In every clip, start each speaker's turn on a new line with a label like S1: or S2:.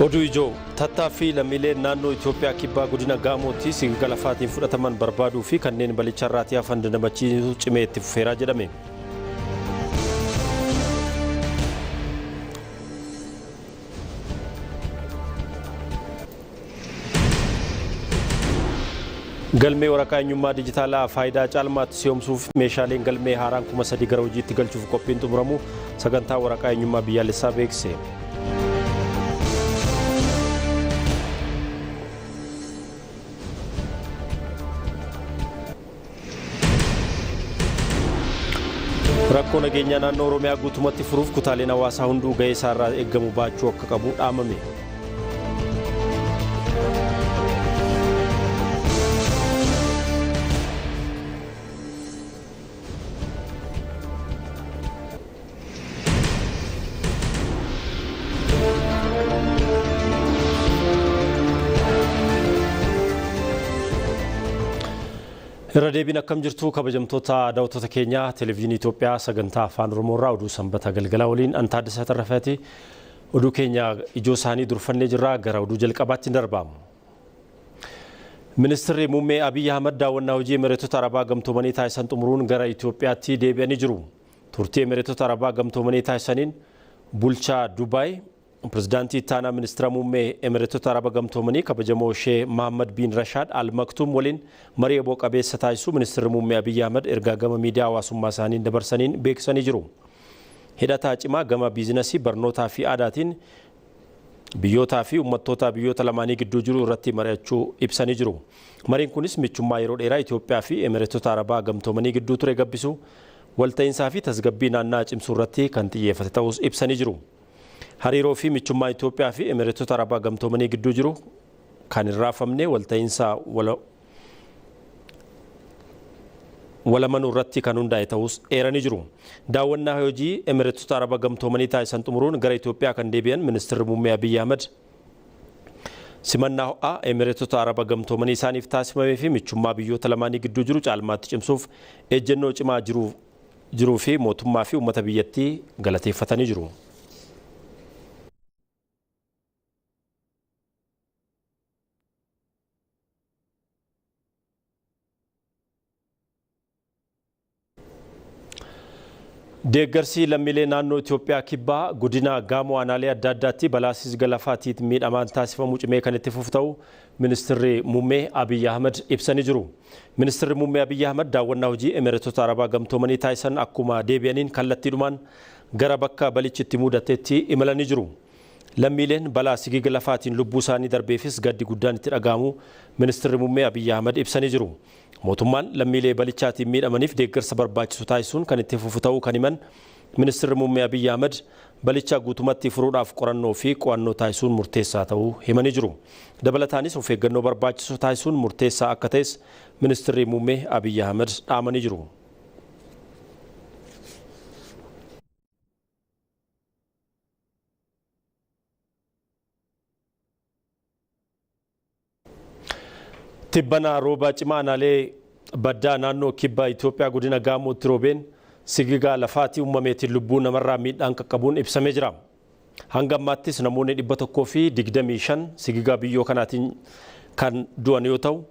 S1: Oduu ijoo tattaaffii lammiileen naannoo Itoophiyaa kibbaa godina Gaamootti sigiga lafaatiin fudhataman barbaaduu fi kanneen balicharraatii hafan dandamachiisuu cimee itti fufeeraa jedhame. Galmee waraqaa eenyummaa dijitaalaa faayidaa caalmaatti si'oomsuuf meeshaaleen galmee haaraan 3000 gara hojiitti galchuuf qophiin xumuramu sagantaa waraqaa eenyummaa biyyaalessaa beeksise. Rakkoo nageenyaa naannoo Oromiyaa guutumatti furuuf kutaaleen hawaasaa hunduu gahee isaarraa eeggamu baachuu akka qabu dhaamame. Irra deebiin akkam jirtu kabajamtoota daawwattoota keenyaa televezyiinii Itoophiyaa sagantaa afaan Oromoo irraa oduu sanbata galgalaa waliin an Taaddasaa Tarrafaati. Oduu keenya ijoo isaanii durfannee jirra gara oduu jalqabaatti darba. Ministeerri muummee Abiyyi Ahmad daawwannaa hojii Emireetota Arabaa gamtoomanii taasisan xumuruun gara Itoophiyaatti deebi'anii jiru. Turtii Emireetota Arabaa gamtoomanii taasisaniin bulchaa Dubaay Pirezidaantii ittaanaa ministeera muummee Emireetota Araba gamtoomanii kabajamoo Sheeh Mahammad bin Rashaad Al Maktuum waliin marii oboo qabeessa taasisuu ministeerri muummee Abiyyi Ahmad ergaa gama miidiyaa hawaasummaa isaaniin dabarsaniin beeksisanii jiru. Hidhataa cimaa gama biizinasii barnootaa fi aadaatiin biyyootaa fi uummattoota biyyoota lamaanii gidduu jiru irratti mari'achuu ibsanii jiru. Mariin kunis michummaa yeroo dheeraa Itoophiyaa fi Emireetota Arabaa gamtoomanii gidduu ture gabbisu walta'iinsaa fi tasgabbii naannaa cimsuu irratti kan xiyyeeffate ta'us ibsanii jiru. Hariiroo fi michummaa Itoophiyaa fi Emireetota Arabaa gamtoomanii gidduu jiru kan hin raafamne walta'iinsa walamanuu irratti kan hundaa'e ta'us eeranii jiru. Daawwannaa hojii Emireetota Arabaa gamtoomanii taasisan xumuruun gara Itoophiyaa kan deebi'an ministeerri muummee Abiyyi Ahmad simannaa ho'aa Emireetota Arabaa gamtoomanii isaaniif taasifamee fi michummaa biyyoota lamaanii gidduu jiru caalmaatti cimsuuf ejjennoo cimaa jiruu fi mootummaa fi uummata biyyattii galateeffatanii jiru. Deeggarsi lammiilee naannoo Itoophiyaa kibbaa godina Gaamoo aanaalee adda addaatti balaa sigiga lafaatiin miidhamaan taasifamu cimee kan itti fufu ta'u ministeerri muummee Abiyyi Ahmad ibsanii jiru. Ministeerri muummee Abiyyi Ahmad daawwannaa hojii Emireetota Arabaa gamtoomanii taasisan akkuma deebi'aniin kallattiidhumaan gara bakka balichi itti mudateetti imalanii jiru. Lammiileen balaa sigiga lafaatiin lubbuu isaanii darbeefis gaddi guddaan itti dhaga'amu ministeerri muummee Abiyyi Ahmad ibsanii jiru. Mootummaan lammiilee balichaatiin miidhamaniif deeggarsa barbaachisu taasisuun kan itti fufu ta'uu kan himan ministeerri muummee Abiyyi Ahmad balichaa guutumatti furuudhaaf qorannoo fi qo'annoo taasisuun murteessaa ta'uu himanii jiru. Dabalataanis of eeggannoo barbaachisu taasisuun murteessaa akka ta'es ministeerri muummee Abiyyi Ahmad dhaamanii jiru. Tibbana rooba cimaa aanaalee baddaa naannoo kibba Itoophiyaa godina Gaamootti roobeen sigigaa lafaatii uumameetiin lubbuu namarraa miidhaan qaqqabuun ibsamee jira. Hanga ammaattis namoonni 125 sigigaa biyyoo kanaatiin kan du'an yoo ta'u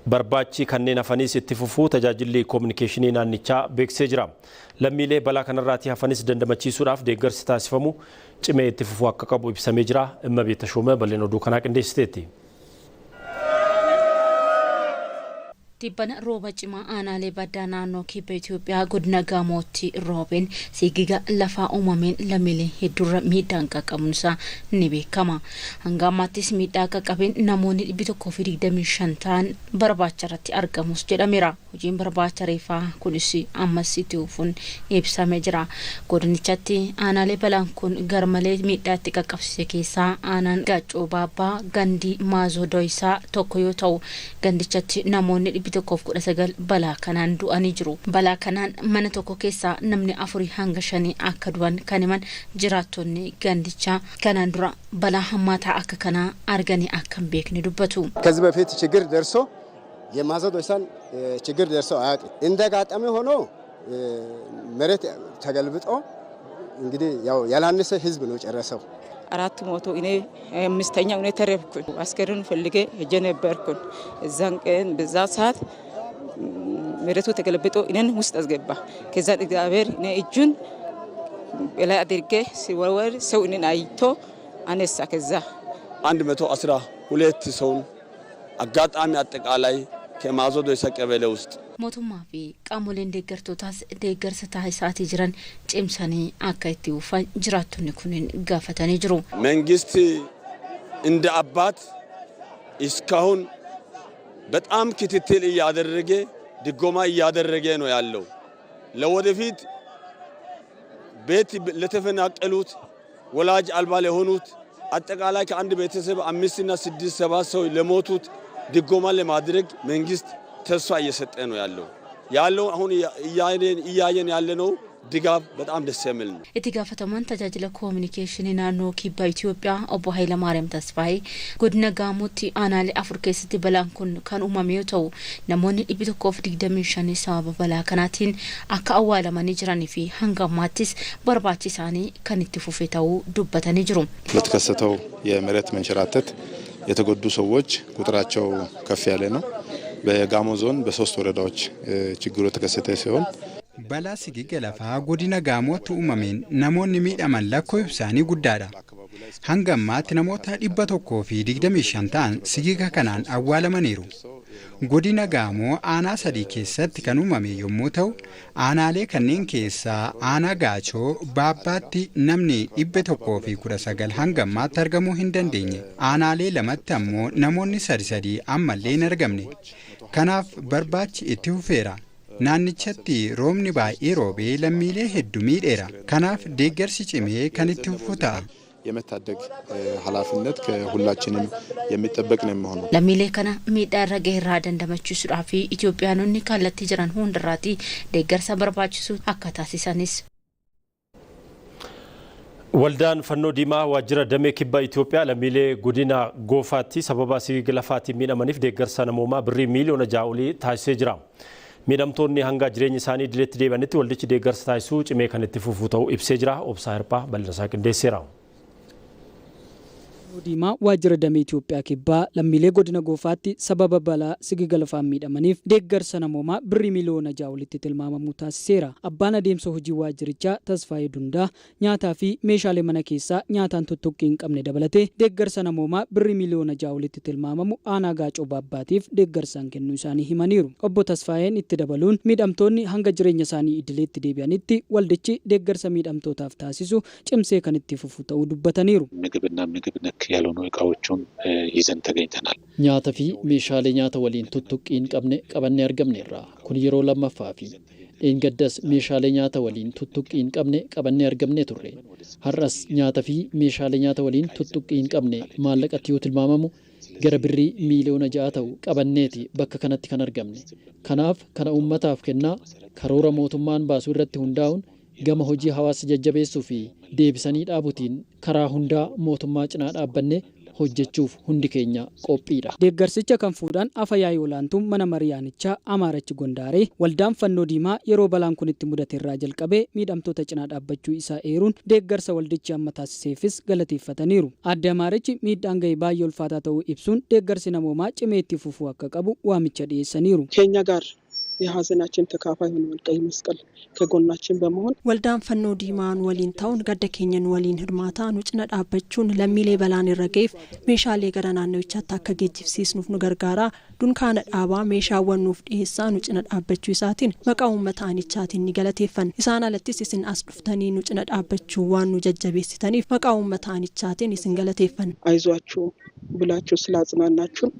S1: barbaachi kanneen hafanis itti fufuu tajaajilli koominikeeshinii naannichaa beeksisee jira. Lammiilee balaa kanarraatii hafanis dandamachiisuudhaaf deeggarsi taasifamu cimee itti fufuu akka qabu ibsamee jira. Imma Beettashooma bal'ina oduu kanaa qindeessiteetti.
S2: Tibbana rooba cimaa aanaalee baddaa naannoo kibba Itoophiyaa godina Gaamootti roobeen sigiga lafaa uumameen lammiilee hedduurra miidhaan qaqqabuun isaa ni beekama. Hanga ammaattis miidhaa qaqqabeen namoonni 125 ta'an barbaacha irratti argamus jedhameera. Hojiin barbaacha reeffaa kunis ammas itti fufuun ibsamee jira. Godinichatti aanaalee balaan kun garmalee miidhaa itti qaqqabsiise keessaa aanaan Gaaccoo Baabbaa gandi Maazoo Doyisaa tokko yoo ta'u gandichatti namoonni 119 balaa kanaan du'anii jiru. Balaa kanaan mana tokko keessaa namni 4 hanga 5 akka du'an kan himan jiraattonni gandichaa kanaan dura balaa hammaataa akka kanaa arganii akka hin beekne dubbatu.
S3: ከዚህ በፊት ችግር ደርሶ የማዞ ዶይሳን ችግር ደርሶ አያውቅም። እንደ አጋጣሚ ሆኖ መሬት ተገልብጦ እንግዲህ ያው ያላነሰ ህዝብ ነው ጨረሰው።
S4: 4 ሞቶ እኔ 5ኛው እኔ ተረፍኩኝ። አስከሬኑን ፈልጌ ሄጄ ነበርኩኝ። እዛን ቀን በዛ ሰዓት መሬቱ ተገለብጦ እኔን ውስጥ አስገባ። ከዛ እግዚአብሔር እኔ እጁን በላይ አድርጌ ሲወርወር ሰው እኔን አይቶ አነሳ። ከዛ
S5: 112 ሰውን አጋጣሚ አጠቃላይ ከማዞ ዶይሳ ቀበሌ ውስጥ
S2: Mootummaa fi qaamoleen deeggartootaas deeggarsa taasisaatii jiran cimsanii akka itti fufan jiraattonni kunneen gaafatanii jiru.
S5: መንግስት እንደ አባት እስካሁን በጣም ክትትል እያደረገ ድጎማ እያደረገ ነው ያለው። ለወደፊት ቤት ለተፈናቀሉት፣ ወላጅ አልባ ለሆኑት፣ አጠቃላይ ከአንድ ቤተሰብ 5 እና 6 7 ሰው ለሞቱት ድጎማ ለማድረግ መንግስት ተስፋ እየሰጠ ነው ያለው። አሁን እያየን ያለነው ድጋፍ በጣም ደስ የሚል ነው።
S2: Itti gaafatamaan tajaajila koominikeeshinii naannoo kibba Itoophiyaa obbo Hayilamaariyaam Tasfaayee godina Gaamootti aanaalee 4 keessatti balaan kun kan uumame yoo ta'u namoonni 125 sababa balaa kanaatiin akka awwaalamanii jiranii fi hanga ammaattis barbaachi isaanii kan itti fufe ta'uu dubbatanii jiru.
S6: በተከሰተው የመሬት መንሸራተት የተጎዱ ሰዎች ቁጥራቸው ከፍ ያለ ነው። በጋሞ ዞን በ3 ወረዳዎች ችግሩ የተከሰተ ሲሆን
S7: Balaa sigiga lafaa godina Gaamootti uumameen namoonni miidhaman lakkoofsi isaanii guddaadha. Hanga ammaatti namoota 125 ta'an sigiga kanaan awwaalamaniiru. Godina Gaamoo aanaa 3 keessatti kan uumame yommuu ta'u, aanaalee kanneen keessaa aanaa Gaachoo Baabbaatti namni 119 hanga ammaatti argamuu hin dandeenye. Aanaalee 2tti ammoo namoonni 3 ammallee hin argamne. Kanaaf barbaachi itti fufeera. Naannichatti roobni baay'ee roobee lammiilee hedduu miidheera. Kanaaf deeggarsi cimee kan itti fufu ta'a.
S6: የመታደግ ኃላፊነት ከሁላችንም የሚጠበቅ ነው የሚሆነው።
S2: Lammiilee kana miidhaa irra gahe irraa dandamachiisuudhaaf Itoophiyaanonni kallattii jiran hundarraati deeggarsa barbaachisu akka taasisanis.
S1: Waldaan Fannoo Diimaa waajjira damee kibba Itoophiyaa lammiilee godina Goofaatti sababa sigiga lafaatiin miidhamaniif deeggarsa namoomaa birrii miiliyoona 6 olii taasisee jira. Miidhamtoonni hanga jireenya isaanii idileetti deebi'anitti waldichi deeggarsa taasisuu cimee kan itti fufu ta'uu ibsee jira. Obsaa Hirphaa bal'ina isaa qindeesseera.
S8: Diimaa waajjira damee Itoophiyaa kibbaa lammiilee godina Goofaatti sababa balaa sigiga lafaan miidhamaniif deeggarsa namoomaa birrii miiliyoona 6 olitti tilmaamamu taasiseera. Abbaan adeemsa hojii waajjirichaa Tasfaayee Dundaa nyaataa fi meeshaalee mana keessaa nyaataan tuttuqqii hin qabne dabalatee deeggarsa namoomaa birrii miiliyoona 6 olitti tilmaamamu aanaa Gaacoo Baabbaatiif deeggarsaan kennuu isaanii himaniiru. Obbo Tasfaayeen itti dabaluun miidhamtoonni hanga jireenya isaanii idileetti deebi'anitti waldichi deeggarsa miidhamtootaaf taasisu cimsee kan itti fufu ta'uu dubbataniiru.
S9: ምግብና ምግብ ነክ ያልሆኑ እቃዎችን ይዘን ተገኝተናል።
S10: Nyaata fi meeshaalee nyaata waliin tuttuqqii hin qabne qabannee argamneerra. Kun yeroo lammaffaa fi dheengaddas meeshaalee nyaata waliin tuttuqqii hin qabne qabannee argamnee turre. Har'as nyaata fi meeshaalee nyaata waliin tuttuqqii hin qabne maallaqatti yoo tilmaamamu gara birrii miiliyoona 6 ta'u qabanneeti bakka kanatti kan argamne. Kanaaf kana uummataaf kennaa karoora mootummaan baasu irratti hundaa'uun gama hojii hawaasa jajjabeessuu fi deebisanii dhaabuutiin karaa hundaa mootummaa cinaa dhaabbannee hojjechuuf hundi keenya qophiidha.
S8: Deeggarsicha kan fuudhan afa yaa'ii olaantuun mana mariyaanichaa Amaarachi Gondaaree waldaan Fannoo Diimaa yeroo balaan kun itti mudate irraa jalqabee miidhamtoota cinaa dhaabbachuu isaa eeruun deeggarsa waldichi amma taasiseefis galateeffataniiru. Aadde Amaarachi miidhaan ga'e baay'ee ulfaataa ta'uu ibsuun deeggarsi namoomaa cimee itti fufuu akka qabu waamicha dhiyeessaniiru.
S11: ከኛ ጋር የሀዘናችን ተካፋይ ሆነዋል። ቀይ መስቀል ከጎናችን በመሆን
S12: Waldaan Fannoo Diimaa nu waliin ta'uun gadda keenyan waliin hirmaataa nu cina dhaabbachuun lammiilee balaan irra ga'eef meeshaalee gara naannawichaatti akka geejjibsiisnuuf nu gargaara. Dunkaana dhaabaa meeshaawwan nuuf dhiyeessaa nu cina dhaabbachuu isaatiin maqaa uummata aanichaatiin ni galateeffanna. Isaan alattis isin as dhuftanii nu cina dhaabbachuu waan nu jajjabeessitaniif maqaa uummata aanichaatiin isin galateeffanna.
S11: አይዟችሁ ብላችሁ ስላጽናናችሁን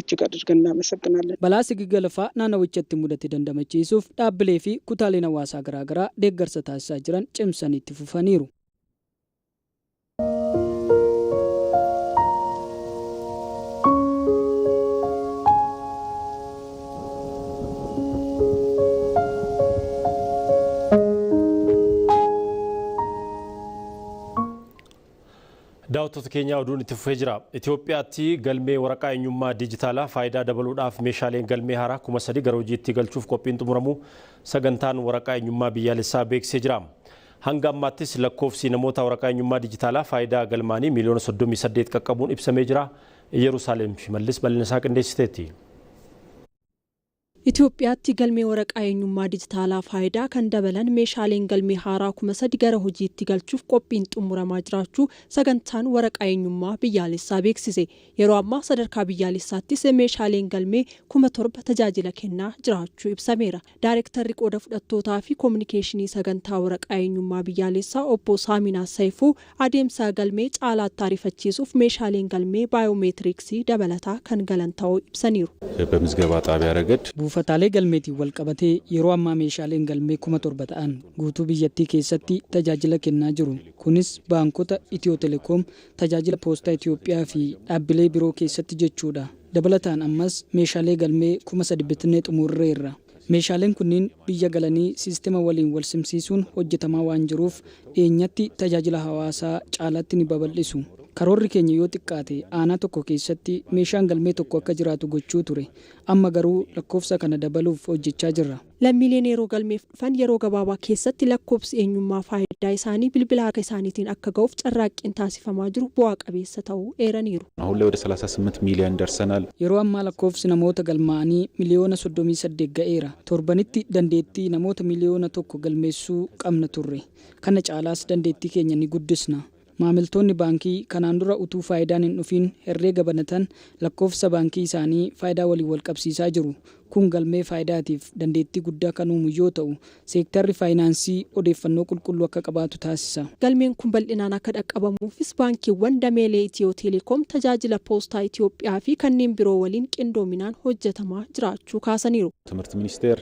S11: እጅግ አድርገን እናመሰግናለን።
S8: Balaa sigiga lafaa naannawichatti mudate dandamachiisuuf dhaabbilee fi kutaaleen hawaasaa garaagaraa deeggarsa taasisaa jiran cimsanii itti fufaniiru.
S1: Daawwattoota keenya oduun itti fufee jira. Itoophiyaatti galmee waraqaa eenyummaa dijitaalaa faayidaa dabaluudhaaf meeshaaleen galmee haaraa 3000 gara hojiitti galchuuf qophiin xumuramu sagantaan waraqaa eenyummaa biyyaalessaa beeksisee jira. Hanga ammaattis lakkoofsi namoota waraqaa eenyummaa dijitaalaa Faayidaa galmaanii miiliyoona 38 qaqqabuun ibsamee jira. Yerusaalem Shimallis bal'ina isaa qindeessiteetti.
S12: Itoophiyaatti galmee waraqaa eenyummaa dijitaalaa Faayidaa kan dabalan meeshaaleen galmee haaraa 3000 gara hojiitti galchuuf qophiin xumuramaa jiraachuu sagantaan waraqaa eenyummaa biyyaalessaa beeksise. Yeroo ammaa sadarkaa biyyaalessaattis meeshaaleen galmee 7000 tajaajila kennaa jiraachuu ibsameera. Daayirektarri qooda fudhattootaa fi koominikeeshinii sagantaa waraqaa eenyummaa biyyaalessaa obbo Saaminaa Sayfuu adeemsa galmee caalaatti ariifachiisuuf meeshaaleen galmee baayoomeetiriksii dabalataa kan galan ta'uu ibsaniiru.
S13: በምዝገባ ጣቢያ ረገድ
S8: Buufataalee galmeetiin wal qabatee yeroo ammaa meeshaaleen galmee 7000 ta'an guutuu biyyattii keessatti tajaajila kennaa jiru. Kunis baankota Itiyoo Telekoom, tajaajila poostaa Itiyoophiyaa fi dhaabbilee biroo keessatti jechuudha. Dabalataan ammas meeshaalee galmee 3000 bitnee xumurreerra. Meeshaaleen kunniin biyya galanii siistema waliin wal simsiisuun hojjetamaa waan jiruuf dhiyeenyatti tajaajila hawaasaa caalaatti ni babal'isu. Karoorri keenya yoo xiqqaate aanaa tokko keessatti meeshaan galmee tokko akka jiraatu gochuu ture. Amma garuu lakkoofsa kana dabaluuf hojjechaa jirra.
S12: Lammiileen yeroo galmeef dhufan yeroo gabaabaa keessatti lakkoofsi eenyummaa Faayidaa isaanii bilbila harka isaaniitiin akka ga'uuf carraaqqiin taasifamaa jiru bu'aa qabeessa ta'uu eeraniiru.
S13: አሁን ላይ ወደ 38 ሚሊዮን ደርሰናል።
S8: Yeroo ammaa lakkoofsi namoota galmaa'anii miliyoona 38 ga'eera. Torbanitti dandeettii namoota miliyoona 1 galmeessuu qabna turre. Kana caalaas dandeettii keenya ni guddisna. Maamiltoonni baankii kanaan dura utuu Faayidaan hin dhufiin herreega banatan lakkoofsa baankii isaanii Faayidaa waliin wal qabsiisaa jiru. Kun galmee Faayidaatiif dandeettii guddaa kan uumu yoo ta'u, seektarri faayinaansii odeeffannoo qulqulluu akka qabaatu taasisa.
S12: Galmeen kun bal'inaan akka dhaqqabamuufis baankiiwwan dameelee Itiyoo Teleekoom, tajaajila poostaa Itiyoophiyaa fi kanneen biroo waliin qindoominaan hojjetamaa jiraachuu kaasaniiru.
S13: ትምህርት ሚኒስቴር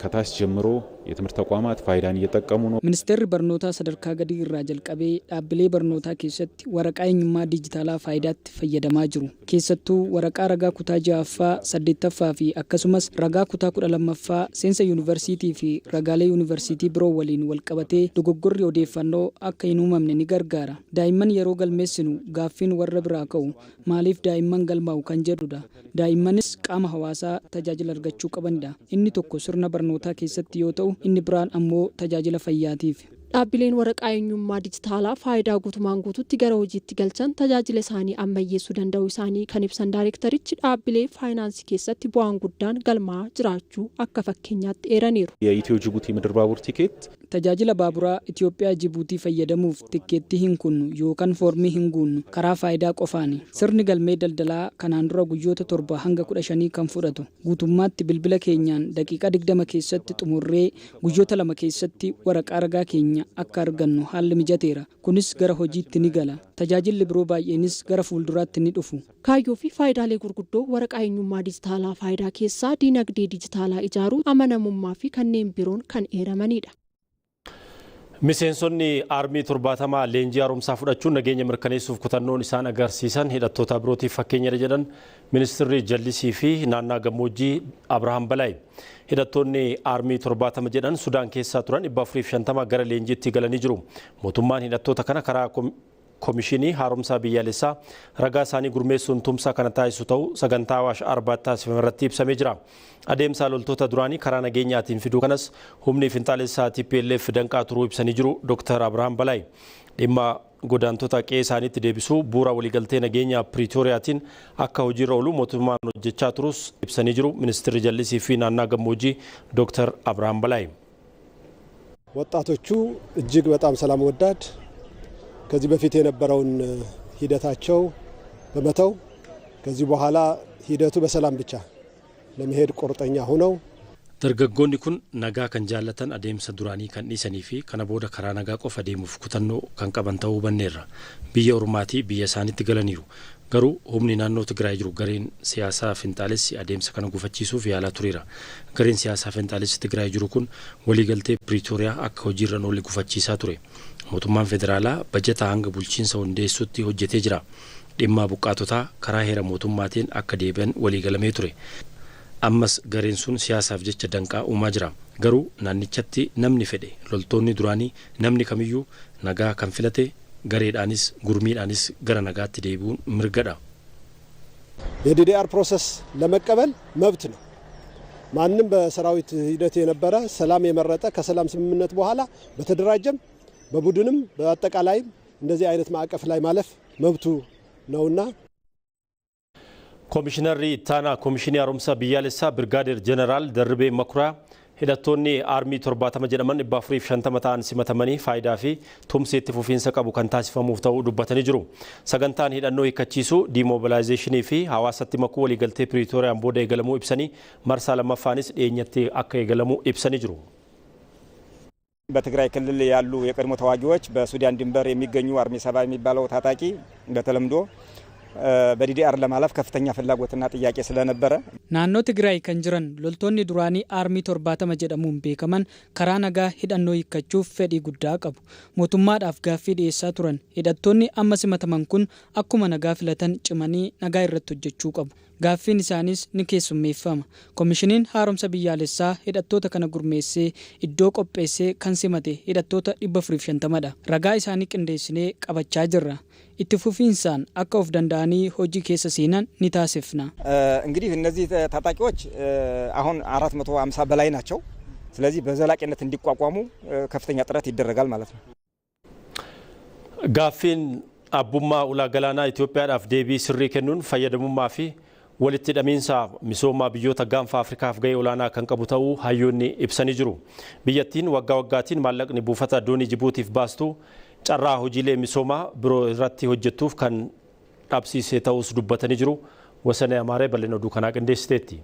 S13: ከታች ጀምሮ የትምህርት ተቋማት ፋይዳን እየጠቀሙ ነው።
S8: Ministeerri barnootaa sadarkaa gadii irraa jalqabee dhaabbilee barnootaa keessatti waraqaa eenyummaa dijitaalaa Faayidaatti fayyadamaa jiru. Keessattuu waraqaa ragaa kutaa ja'affaa, saddeettaffaa fi akkasumas ragaa kutaa 12ffaa seensa yuunivarsiitii fi ragaalee yuunivarsiitii biroo waliin wal qabatee dogoggorri odeeffannoo akka hin uumamne ni gargaara. Daa'imman yeroo galmeessinu gaaffiin warra biraa ka'u maaliif daa'imman galmaa'u kan jedhudha. Daa'immanis qaama hawaasaa tajaajila argachuu qabanidha. Inni tokko sirna barnootaa keessatti yoo ta'u, inni biraan ammoo tajaajila fayyaatiif.
S12: Dhaabbileen waraqaa eenyummaa dijitaalaa Faayidaa guutumaan guututti gara hojiitti galchan tajaajila isaanii ammayyeessuu danda'uu isaanii kan ibsan daayirektarichi, dhaabbilee faayinaansii keessatti bu'aan guddaan galmaa jiraachuu akka fakkeenyaatti eeraniiru.
S13: የኢትዮ ጅቡቲ ምድር ባቡር ቲኬት
S8: Tajaajila baaburaa Itoophiyaa Jibuutii fayyadamuuf tikkeettii hin kunnu yookaan foormii hin guunnu, karaa Faayidaa qofaani. Sirni galmee daldalaa kanaan dura guyyoota 7 hanga 15 kan fudhatu guutummaatti bilbila keenyaan daqiiqaa 20 keessatti xumurree guyyoota 2 keessatti waraqaa ragaa keenya akka argannu haalli mijateera. Kunis gara hojiitti ni gala. Tajaajilli biroo baay'eenis gara fuulduraatti ni dhufu.
S12: Kaayyoo fi faayidaalee gurguddoo waraqaa eenyummaa dijitaalaa Faayidaa keessaa diinagdee dijitaalaa ijaaruu, amanamummaa fi kanneen biroon kan eeramanidha.
S1: Miseensonni aarmii 70 leenjii haaromsaa fudhachuun nageenya mirkaneessuuf kutannoon isaan agarsiisan hidhattoota birootiif fakkeenyadha jedhan ministeerri jallisii fi naannaa gammoojjii Abrahaam Balaay. Hidhattoonni aarmii 70 jedhan Sudaan keessaa turan 450 gara leenjiitti galanii jiru. Mootummaan hidhattoota kana karaa koomishinii haaromsaa biyyaalessaa ragaa isaanii gurmeessuun tumsa kana taasisu ta'uu sagantaa Awaash Arbaatti taasifame irratti ibsamee jira. Adeemsa loltoota duraanii karaa nageenyaatiin fiduu kanas humni finxaalessaa TPLF danqaa turuu ibsanii jiru Dr. Abrahaam Balaay. Dhimma godaantota qe'ee isaaniitti deebisuu bu'uura waliigaltee nageenya Piriitooriyaatiin akka hojiirra oolu mootummaan hojjechaa turus ibsanii jiru ministeerri jallisii fi naannaa gammoojjii Dr. Abrahaam Balaay.
S14: ወጣቶቹ እጅግ በጣም ሰላም ወዳድ፣ ከዚህ በፊት የነበረውን ሂደታቸው በመተው ከዚህ በኋላ ሂደቱ በሰላም ብቻ ለመሄድ ቁርጠኛ ሆነው
S1: Dargaggoonni kun nagaa kan jaallatan, adeemsa duraanii kan dhiisanii fi kana booda karaa nagaa qofa deemuuf kutannoo kan qaban ta'uu hubanneerra. Biyya ormaatii biyya isaaniitti galaniiru. Garuu humni naannoo Tigraay jiru gareen siyaasaa finxaalessi adeemsa kana gufachiisuuf yaalaa tureera. Gareen siyaasaa finxaalessi Tigraay jiru kun waliigaltee Piriitooriyaa akka hojiirra oolle gufachiisaa ture. Mootummaan federaalaa bajata hanga bulchiinsa hundeessuutti hojjetee jira. Dhimma buqqaatotaa karaa heera mootummaatiin akka deebi'an waliigalamee ture. Ammas gareen sun siyaasaaf jecha danqaa uumaa jira. Garuu naannichatti namni fedhe, loltoonni duraanii, namni kamiyyuu nagaa kan filate gareedhaanis gurmiidhaanis gara nagaatti deebi'uun mirgadha.
S14: የዲዲአር ፕሮሰስ ለመቀበል መብት ነው። ማንም በሰራዊት ሂደት የነበረ ሰላም የመረጠ ከሰላም ስምምነት በኋላ በተደራጀም በቡድንም በአጠቃላይም እንደዚህ አይነት ማዕቀፍ ላይ ማለፍ መብቱ ነውና።
S1: Koomishinarri Ittaanaa Koomishinii Haaromsa Biyyaalessaa Birgaadeer Jeneraal Darribee Makuraa hidhattoonni aarmii 70 jedhaman 450 ta'an simatamanii faayidaa fi tumsi itti fufiinsa qabu kan taasifamuuf ta'uu dubbatanii jiru. Sagantaan hidhannoo hiikkachiisuu diimoobilaayizeeshinii fi hawaasatti makuu waliigaltee Piriitooriyaan booda eegalamuu ibsanii marsaa lammaffaanis dhiyeenyatti akka eegalamu ibsanii jiru.
S15: በትግራይ ክልል ያሉ የቀድሞ ተዋጊዎች በሱዳን ድንበር የሚገኙ አርሚ 70 የሚባለው ታጣቂ በተለምዶ በዲዲአር ለማለፍ ከፍተኛ ፍላጎትና ጥያቄ ስለነበረ
S8: Naannoo Tigraay kan jiran loltoonni duraanii aarmii 70 jedhamuun beekaman karaa nagaa hidhannoo hiikkachuuf fedhii guddaa qabu. Mootummaadhaaf gaaffii dhiyeessaa turan. Hidhattoonni amma simataman kun akkuma nagaa filatan cimanii nagaa irratti hojjechuu qabu. Gaaffiin isaanis ni keessummeeffama. Koomishiniin haaromsa biyyaalessaa hidhattoota kana gurmeessee iddoo qopheessee kan simate hidhattoota 450 dha. Ragaa isaanii qindeessinee qabachaa jirra. Itti fufiinsaan akka of danda'anii hojii keessa seenan ni taasifna.
S15: እንግዲህ እነዚህ ታጣቂዎች አሁን 450 በላይ ናቸው። ስለዚህ በዘላቂነት እንዲቋቋሙ ከፍተኛ ጥረት ይደረጋል ማለት ነው።
S1: Gaaffiin abbummaa ulaa galaanaa Itoophiyaadhaaf deebii sirrii kennuun fayyadamummaa fi walitti hidhamiinsa misoomaa biyyoota gaanfa Afrikaaf gahee olaanaa kan qabu ta'uu hayyoonni ibsanii jiru. Biyyattiin waggaa waggaatiin maallaqni buufata doonii Jibuutiif baastu carraa hojiilee misoomaa biroo irratti hojjettuuf kan dhabsiise ta'us dubbatanii jiru. Wasanee Amaaree bal'ina oduu kanaa qindeessiteetti.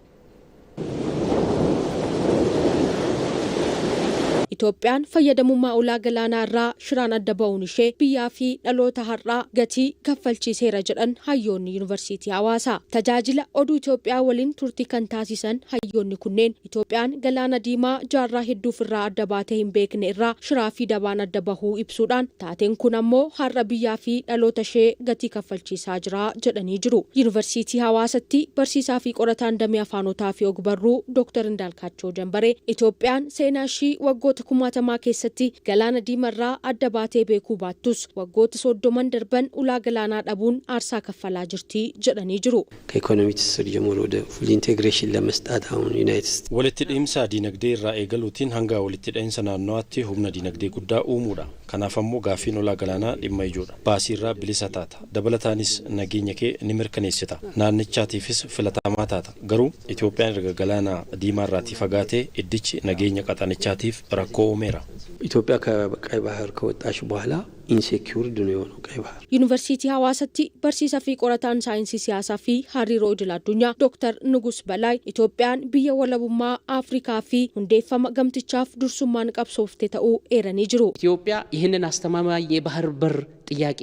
S16: Itoophiyaan fayyadamummaa ulaa galaanaa irraa shiraan adda ba'uun ishee biyyaa fi dhaloota har'aa gatii kaffalchiiseera jedhan hayyoonni Yuunivarsiitii Hawaasaa. Tajaajila oduu Itoophiyaa waliin turtii kan taasisan hayyoonni kunneen Itoophiyaan galaana diimaa jaarraa hedduuf irraa adda baatee hin beekne irraa shiraa fi dabaan adda bahuu ibsuudhaan taateen kun ammoo har'a biyyaa fi dhaloota ishee gatii kaffalchiisaa jira jedhanii jiru. Yuunivarsiitii Hawaasatti barsiisaa fi qorataan damee afaanotaa fi ogbarruu Dr. Indaalkaachoo Jambaree Itoophiyaan seenaa ishii waggoota kumaatamaa keessatti galaana diimarraa adda baatee beekuu baattus waggoota 30 darban ulaa galaanaa dhabuun aarsaa kaffalaa jirti jedhanii jiru.
S17: ከኢኮኖሚ ትስስር ጀምሮ ወደ ፉል ኢንቴግሬሽን ለመስጣት አሁን ዩናይትድ ስቴትስ
S1: Walitti dhiimsa diinagdee irraa eegaluutiin hanga walitti hidhainsa naannawaatti humna diinagdee guddaa uumuudha. Kanaaf ammoo gaaffiin ulaa galaanaa dhimma ijoodha. Baasii irraa bilisa taata. Dabalataanis nageenya kee ni mirkaneessita. Naannichaatiifis filatamaa taata. Garuu Itoophiyaan erga galaana diimaa irraatii fagaatee iddichi nageenya qaxanichaatiif rakkoo uumeera.
S17: ኢትዮጵያ ከቀይ ባህር ከወጣች በኋላ ኢንሴኪውርድ ነው የሆነው ቀይ ባህር።
S16: Yuunivarsiitii Hawaasatti barsiisaa fi qorataan saayinsii siyaasaa fi hariiroo idil addunyaa Dr. Nugus Balaay Itoophiyaan biyya walabummaa Afrikaa fi hundeeffama gamtichaaf dursummaan qabsoofte ta'uu eeranii jiru.
S18: ኢትዮጵያ ይህንን አስተማማኝ የባህር በር ጥያቄ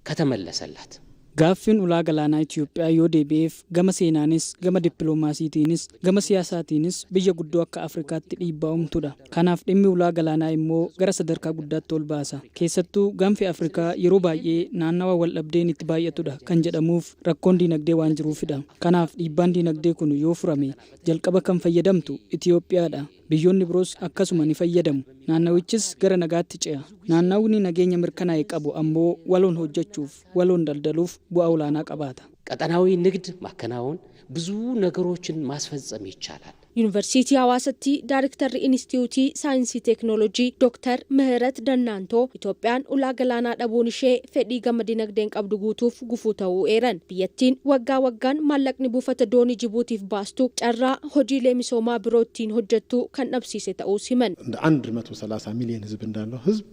S18: ከተመለሰላት
S8: Gaaffiin ulaa galaanaa Itoophiyaa yoo deebi'eef gama seenaanis gama dippiloomaasiitiinis gama siyaasaatiinis biyya guddoo akka Afrikaatti dhiibbaa uumtudha. Kanaaf dhimmi ulaa galaanaa immoo gara sadarkaa guddaatti ol baasa. Keessattuu gaanfi Afrikaa yeroo baay'ee naannawa wal dhabdeen itti baay'atudha kan jedhamuuf rakkoon diinagdee waan jiruufidha. Kanaaf dhiibbaan diinagdee kun yoo furame jalqaba kan fayyadamtu Itoophiyaadha. Biyyoonni biroos akkasuma ni fayyadamu. Naannawichis gara nagaatti ce'a. Naannawni nageenya mirkanaa'e qabu ammoo waloon hojjechuuf, waloon daldaluuf bu'aa olaanaa qabaata.
S18: ቀጠናዊ ንግድ ማከናወን ብዙ ነገሮችን ማስፈጸም ይቻላል።
S16: Yuunivarsiitii Hawaasatti Daariktarri Inistituutii Saayinsii Teeknooloojii Dr. ምህረት Dannaantoo Itoophiyaan ulaa galaanaa dhabuun ishee fedhii gama dinagdeen qabdu guutuuf gufuu ta'uu eeran. Biyyattiin waggaa waggaan maallaqni buufata doonii Jibuutiif baastu carraa hojiilee misoomaa biroo ittiin hojjettu kan dhabsiise ta'uus himan.
S19: 130 ሚሊዮን ህዝብ እንዳለው ህዝብ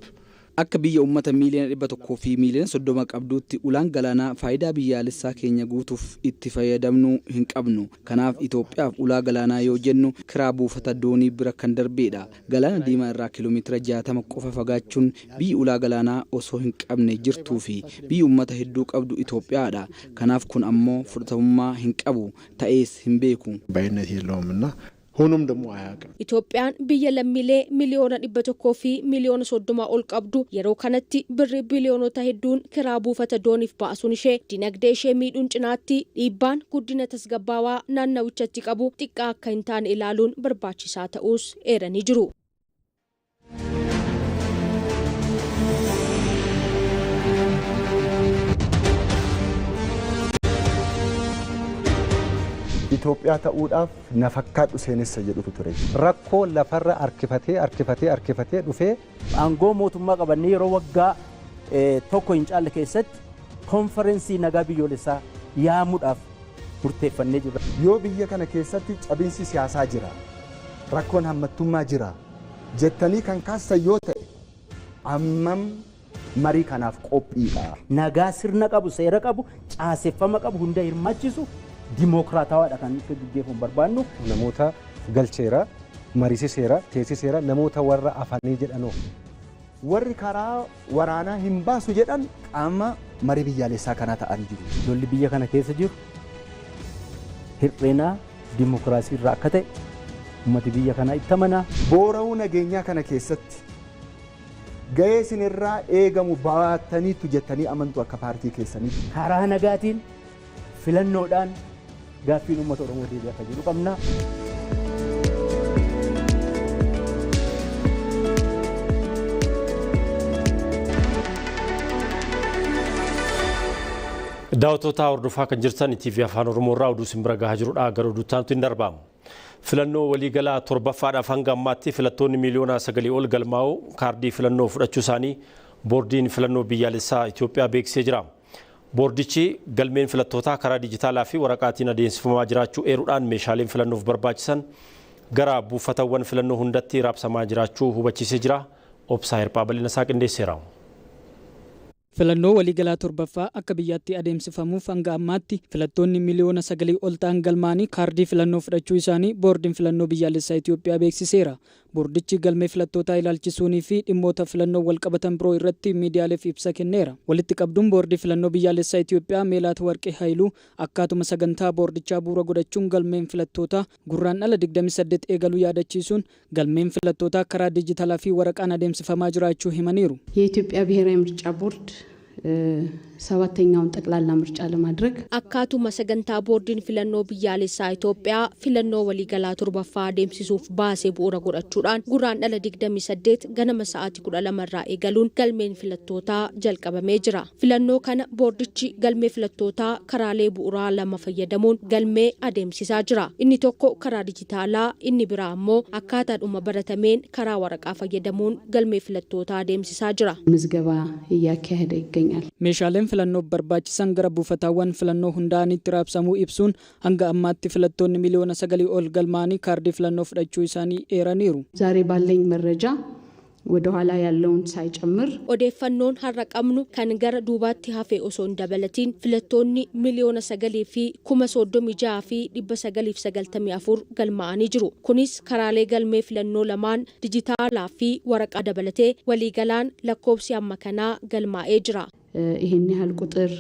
S20: Akka biyya uummata miiliyoona 100 fi miiliyoona 30 qabduutti ulaan galaanaa faayidaa biyyaalessaa keenya guutuuf itti fayyadamnu hin qabnu. Kanaaf Itoophiyaaf ulaa galaanaa yoo jennu kiraa buufata doonii bira kan darbeedha. Galaana diimaa irraa kiiloomeetira 60 qofa fagaachuun biyyi ulaa galaanaa osoo hin qabne jirtuu fi biyyi uummata hedduu qabdu Itoophiyaadha. Kanaaf kun ammoo fudhatamummaa hin qabu, ta'ees hin beeku.
S19: ባይነት የለውም እና ሆኖም ደግሞ አያውቅም።
S16: Itoophiyaan biyya lammiilee miliyoona 100 fi miliyoona 30 ol qabdu yeroo kanatti birri biliyoonota hedduun kiraa buufata dooniif baasuun ishee dinagdee ishee miidhuun cinaatti dhiibbaan guddina tasgabbaawaa naannawichatti qabu xiqqaa akka hin taane ilaaluun barbaachisaa ta'uus eeranii jiru.
S21: Itoophiyaa ta'uudhaaf na fakkaadhu seenessa jedhutu ture.
S22: Rakkoo lafarra harkifatee harkifatee harkifatee dhufee.
S23: Aangoo mootummaa qabannee yeroo waggaa tokko hin caalle keessatti konferensii nagaa biyyoolessaa yaamuudhaaf murteeffannee jirra.
S21: Yoo biyya kana keessatti cabinsi siyaasaa jira, rakkoon hammattummaa jira jettanii kan kaastan yoo ta'e ammam marii kanaaf qophiidha.
S23: Nagaa sirna qabu, seera qabu, caaseffama qabu hunda hirmaachisu dimookiraatawaadha kan itti gaggeeffamu barbaannu.
S22: Namoota galcheera, mariisiseera, teessiseera, namoota warra afanii jedhanoo.
S21: Warri karaa waraanaa hin baasu jedhan qaama marii biyyaalessaa kanaa ta'anii jiru.
S23: Lolli biyya kana keessa jiru hir'ina dimookiraasii irraa akka ta'e uummati biyya kanaa itti amanaa.
S21: Boora'uu nageenyaa kana keessatti ga'ee isinirraa eegamu baattaniitu jettanii amantu akka paartii keessaniitti.
S23: Karaa nagaatiin filannoodhaan gaaffiin uummata Oromoo deebi'aa akka jedhu qabna.
S1: Daawwattoota hordofaa kan jirtan TV Afaan Oromoo irraa oduu isin bira gahaa jirudha. Gara oduutti hin darbamu. Filannoo waliigalaa torbaffaadhaaf hanga ammaatti filattoonni miiliyoona 9 ol galmaa'uu kaardii filannoo fudhachuu isaanii boordiin filannoo biyyaalessaa Itoophiyaa beeksisee jira. Boordichi galmeen filattootaa karaa dijitaalaa fi waraqaatiin adeemsifamaa jiraachuu eeruudhaan meeshaaleen filannoof barbaachisan gara buufatawwan filannoo hundatti raabsamaa jiraachuu hubachiisee jira. Obsaa Hirphaa bal'ina isaa qindeesseera.
S8: Filannoo waliigalaa torbaffaa akka biyyaatti adeemsifamuuf hanga ammaatti filattoonni miiliyoona 9 ol ta'an galmaanii kaardii filannoo fudhachuu isaanii boordiin filannoo biyyaalessaa Itoophiyaa beeksiseera. Boordichi galmee filattootaa ilaalchisuunii fi dhimmoota filannoo walqabatan biroo irratti miidiyaaleef ibsa kenneera. Walitti qabduun boordii filannoo biyyaalessaa Itoophiyaa Meelaat Warqee Haayiluu akkaatuma sagantaa boordichaa bu'uura godhachuun galmeen filattootaa gurraan ala 28 eegaluu yaadachiisuun galmeen filattootaa karaa dijitaalaa fi waraqaan adeemsifamaa jiraachuu himaniiru.
S24: የኢትዮጵያ ብሔራዊ ምርጫ ቦርድ ሰባተኛውን ጠቅላላ ምርጫ ለማድረግ
S16: Akkaatuma sagantaa boordiin filannoo biyyaalessaa Itoophiyaa filannoo waliigalaa torbaffaa adeemsisuuf baasee bu'uura godhachuudhaan gurraan dhala 28 ganama sa'aatii 12 irraa eegaluun galmeen filattootaa jalqabamee jira. Filannoo kana boordichi galmee filattootaa karaalee bu'uuraa lama fayyadamuun galmee adeemsisaa jira. Inni tokko karaa dijitaalaa, inni biraa ammoo akkaataadhuma baratameen karaa waraqaa fayyadamuun galmee filattootaa adeemsisaa jira.
S24: ምዝገባ እያካሄደ ይገኛል።
S8: Meeshaaleen filannoof barbaachisan gara buufataawwan filannoo hundaa'anitti raabsamuu ibsuun hanga ammaatti filattoonni miiliyoona 9 ol galmaanii kaardii filannoo fudhachuu isaanii eeraniiru.
S24: ዛሬ ባለኝ መረጃ ወደ ኋላ ያለውን ሳይጨምር
S16: Odeeffannoon har'a qabnu kan gara duubaatti hafe osoo hin dabalatiin filattoonni miiliyoona 9 fi 36,994 galmaa'anii jiru. Kunis karaalee galmee filannoo lamaan dijitaalaa fi waraqaa dabalatee waliigalaan lakkoofsi amma kanaa galmaa'ee jira.
S24: ይህን ያህል ቁጥር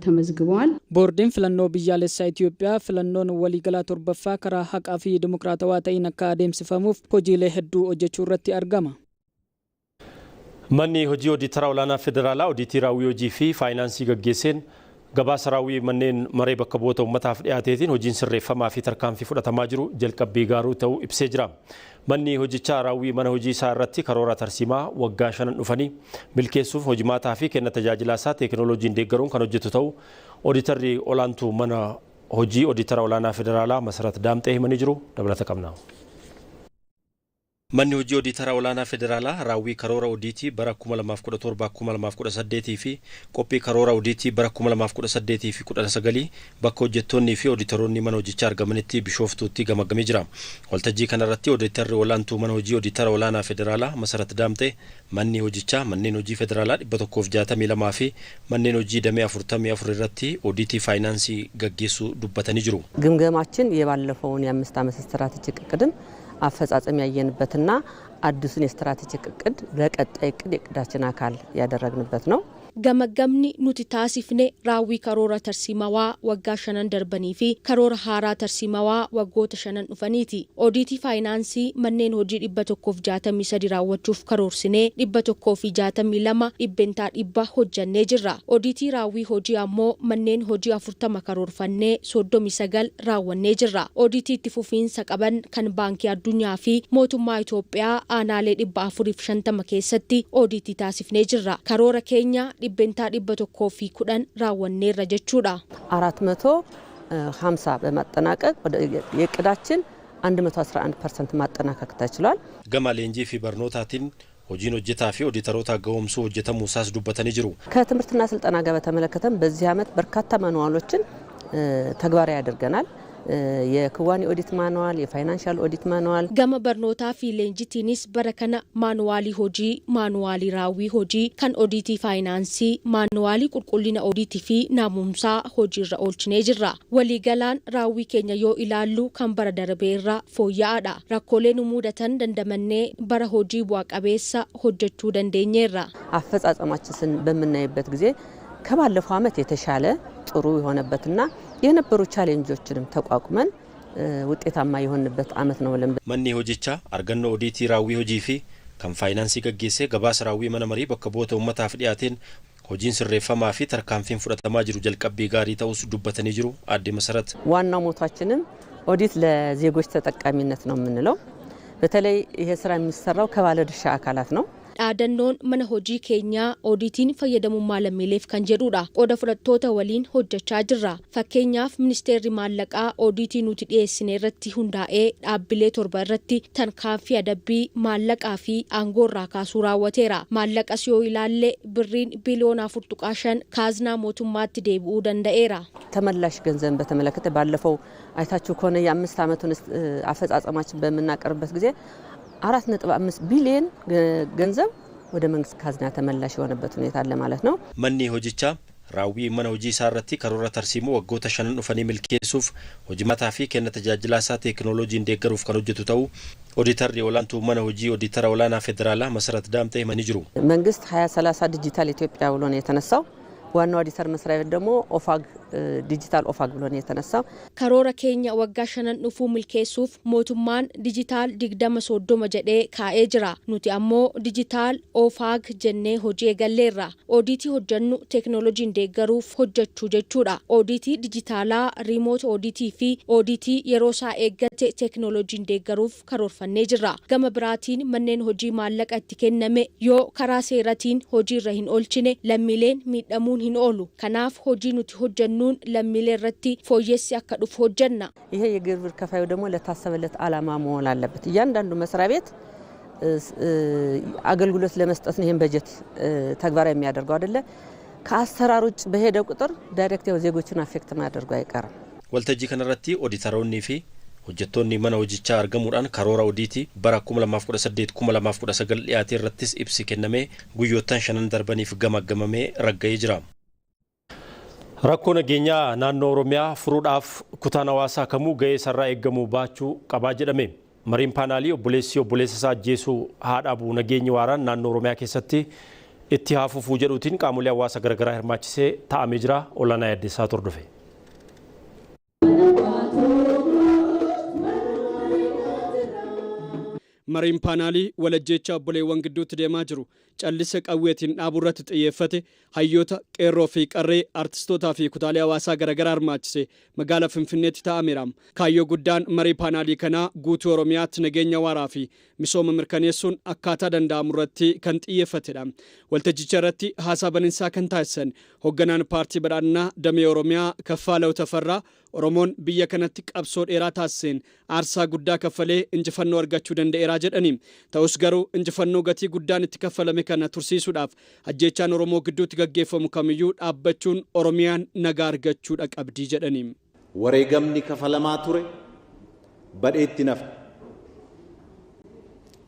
S24: ተመዝግበዋል።
S8: Boordiin filannoo biyyaalessaa Itoophiyaa filannoon waliigalaa torbaffaa karaa haqaa fi dimokiraatawaa ta'een akka adeemsifamuuf hojiilee hedduu hojjechuu irratti argama.
S1: Manni hojii Oodiitara Olaanaa Federaalaa Oodiitii raawwii hojii fi faayinaansii gaggeesseen gabaasa raawwii manneen maree bakka bu'oota uummataaf dhiyaateetiin hojiin sirreeffamaa fi tarkaanfii fudhatamaa jiru jalqabbii gaarii ta'uu ibsee jira. Manni hojichaa raawwii mana hojii isaa irratti karoora tarsiimaa waggaa 5 dhufanii milkeessuuf hojimaataa fi kenna tajaajilaa isaa teekinooloojiin deeggaruun kan hojjetu ta'uu Oodiitarri olaantuu mana hojii Oodiitara Olaanaa Federaalaa Masarat Daamxee himanii jiru. Dabalata qabna. Manni hojii Oodiitara Olaanaa Federaalaa raawwii karoora odiitii bara 2017-2018 fi qophii karoora odiitii bara 2018 fi 19 bakka hojjettoonnii fi oodiitaroonni mana hojichaa argamanitti Bishooftuutti gamaggamee jira. Waltajjii kanarratti Oodiitarri olaantuu mana hojii Oodiitara Olaanaa Federaalaa Masarat Daamxee manni hojichaa manneen hojii federaalaa 162 fi manneen hojii damee 44 irratti odiitii faayinaansii gaggeessuu dubbatanii jiru.
S25: ግምገማችን የባለፈውን የአምስት ዓመት ስትራቴጂክ እቅድም አፈጻጸም ያየንበትና አዲሱን የስትራቴጂክ እቅድ ለቀጣይ እቅድ የእቅዳችን አካል ያደረግንበት ነው።
S16: Gamaggamni nuti taasifne raawwii karoora tarsiimawaa waggaa 5 darbanii fi karoora haaraa tarsiimawaa waggoota 5 dhufaniiti. Odiitii faayinaansii manneen hojii 163 raawwachuuf karoorsinee 162 100% hojjannee jirra. Odiitii raawwii hojii ammoo manneen hojii 40 karoorfannee 39 raawwannee jirra. Odiitii itti fufiinsa qaban kan Baankii Addunyaa fi mootummaa Itoophiyaa aanaalee 450 keessatti odiitii taasifnee jirra. Karoora keenya 110% raawwanneerra jechuudha.
S25: አራት መቶ 50 በማጠናቀቅ የእቅዳችን 111% ማጠናቀቅ ተችሏል።
S1: Gama leenjii fi barnootaatiin hojiin hojjetaa fi ኦዲተሮota ga'oomsuu hojjetamuu isaas dubbatanii jiru.
S25: ከትምህርትና ስልጠና ጋር በተመለከተም በዚህ ዓመት በርካታ ማኑዋሎችን ተግባራዊ አድርገናል። የክዋኔ ኦዲት ማኑዋል፣ የፋይናንሻል ኦዲት ማኑዋል።
S16: Gama barnootaa fi leenjitiinis bara kana maanuwaalii hojii, maanuwaalii raawwii hojii kan odiitii faayinaansii, maanuwaalii qulqullina odiitii fi naamusaa hojiirra oolchinee jirra. Waliigalaan raawwii keenya yoo ilaallu kan bara darbee irraa fooyya'aadha. Rakkoolee nu mudatan dandamannee bara hojii bu'a qabeessa hojjechuu dandeenyeerra.
S25: አፈጻጸማችን በምናይበት ጊዜ ከባለፈው ዓመት የተሻለ ጥሩ የሆነበትና የነበሩ ቻሌንጆችንም ተቋቁመን ውጤታማ የሆንበት ዓመት ነው ብለን
S1: Manni hojichaa argannoo odiitii raawwii hojii fi kan faayinaansii gaggeessee gabaasa raawwii mana marii bakka bu'oota uummataaf dhiyaateen hojiin sirreeffamaa fi tarkaanfiin fudhatamaa jiru jalqabbii gaarii ta'us dubbatanii jiru aadde Masarat.
S25: ዋናው ሞቷችንም ኦዲት ለዜጎች ተጠቃሚነት ነው የምንለው። በተለይ ይሄ ስራ የሚሰራው ከባለድርሻ አካላት ነው።
S16: Dhaadannoon mana hojii keenyaa odiitiin fayyadamummaa lammiileef kan jedhudha. Qooda fudhattoota waliin hojjechaa jirra. Fakkeenyaaf ministeerri maallaqaa odiitii nuti dhiyeessine irratti hundaa'ee dhaabbilee 7 irratti tarkaanfii adabbii maallaqaa fi aangoorraa kaasuu raawwateera. Maallaqas yoo ilaalle birriin biliyoona 4.5 kaaznaa mootummaatti deebi'uu danda'eera.
S25: ተመላሽ ገንዘብን በተመለከተ ባለፈው አይታችሁ ከሆነ የአምስት ዓመቱን አፈጻጸማችን በምናቀርብበት ጊዜ 4.5 ቢሊዮን ገንዘብ ወደ መንግስት ካዝና ተመላሽ የሆነበት ሁኔታ አለ ማለት ነው።
S1: Manni hojichaa raawwii mana hojii isaa irratti karoora tarsiimoo waggoota 5 dhufanii milkeessuuf hojimataa fi kenna tajaajilaa isaa teekinooloojiin deeggaruuf kan hojjetu ta'uu ኦዲተርri olaantuu mana hojii ኦዲተራ olaanaa federaalaa Masarat Daamtee himanii jiru.
S25: መንግስት 2030 ዲጂታል ኢትዮጵያ ብሎ ነው የተነሳው። ዋናው ኦዲተር መስሪያ ቤት ደግሞ ኦፋግ ዲጂታል ኦፋግ ብሎ ነው የተነሳው።
S16: Karoora keenya waggaa 5 dhufuu milkeessuuf mootummaan dijitaal 2030 jedhee kaa'ee jira. Nuti ammoo dijitaal OFAG jennee hojii eegalleerra. Odiitii hojjennu teekinooloojiin deeggaruuf hojjechuu jechuudha. Odiitii dijitaalaa, riimoot odiitii fi odiitii yeroo isaa eeggate teekinooloojiin deeggaruuf karoorfannee jirra. Gama biraatiin manneen hojii maallaqa itti kenname yoo karaa seeratiin hojiirra hin oolchine lammiileen miidhamuun hin oolu. Kanaaf hojii nuti hojjennuun lammiilee irratti fooyyessi akka dhufu hojjenna.
S25: ይሄ የግብር ከፋዩ ደግሞ ለታሰበለት ዓላማ መሆን አለበት። እያንዳንዱ መስሪያ ቤት አገልግሎት ለመስጠት ነው ይሄን በጀት ተግባራዊ የሚያደርገው አይደለ? ከአሰራር ውጭ በሄደ ቁጥር ዳይሬክት ያው ዜጎችን አፌክት ማድረጉ አይቀርም።
S1: Waltajjii kanarratti ooditaroonnii fi hojjettoonni mana hojichaa argamuudhaan karoora odiitii bara 2018-2019 dhiyaate irrattis ibsi kennamee guyyoottan 5 darbaniif gamaggamamee ragga'ee jira. Rakkoo nageenyaa naannoo Oromiyaa furuudhaaf kutaan hawaasaa kamuu ga'ee isarraa eegamu baachuu qabaa jedhame. Mariin paanaalii obboleessi obboleessa isaa ajjeesuu haa dhaabu nageenyi waaraan naannoo Oromiyaa keessatti itti haa fufuu jedhuutiin qaamolee hawaasa garaagaraa hirmaachisee taa'amee jira. Olaanaa Yaaddeessaa hordofe.
S3: Mariin paanaalii walajjecha obboleewwan gidduutti deemaa jiru callisa qawweetiin dhaabuu irratti xiyyeeffate hayyoota qeerroo fi qarree artistootaa fi kutaalee hawaasaa garaagaraa hirmaachise magaalaa Finfinneetti taa'ameera. Kaayyoo guddaan marii paanaalii kanaa guutuu Oromiyaatti nageenya waaraa fi misooma mirkaneessuun akkaataa danda'amu irratti kan xiyyeeffatedha. Waltajjicha irratti haasaa baninsaa kan taasisan hoogganaan paartii badhaadhinaa damee Oromiyaa Kaffalaw Tafarraa Oromoon biyya kanatti qabsoo dheeraa taasiseen aarsaa guddaa kaffalee injifannoo argachuu danda'eera jedhani. Ta'us garuu injifannoo gatii guddaan itti kaffalame kana tursiisuudhaaf ajjeechaan Oromoo gidduutti gaggeeffamu kamiyyuu dhaabbachuun Oromiyaan nagaa argachuudha qabdii jedhani.
S4: Wareegamni kafalamaa ture badheetti nafa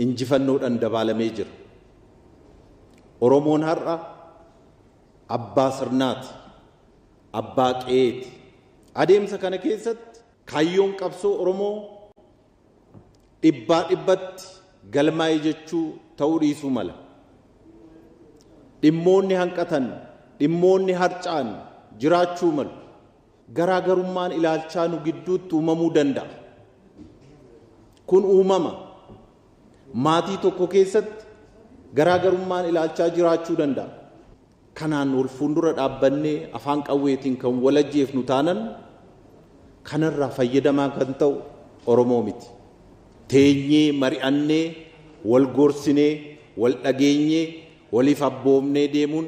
S4: injifannoodhaan dabaalamee jira. Oromoon har'a abbaa sirnaati, abbaa qe'eeti. Adeemsa kana keessatti kaayyoon qabsoo Oromoo dhibbaa dhibbatti galmaa'e jechuu ta'uu dhiisuu mala. Dhimmoonni hanqatan, dhimmoonni harca'an jiraachuu malu. Garaagarummaan ilaalchaa nu gidduutti uumamuu danda'a. Kun uumama. Maatii tokko keessatti garaagarummaan ilaalchaa jiraachuu danda'a. Kanaan ol fuuldura dhaabbannee afaan qawweetiin kan walajjeefnu taanan kanarraa fayyadamaa kan ta'u Oromoo miti. Teenyee mari'annee wal gorsinee wal dhageenyee waliif abboomnee deemuun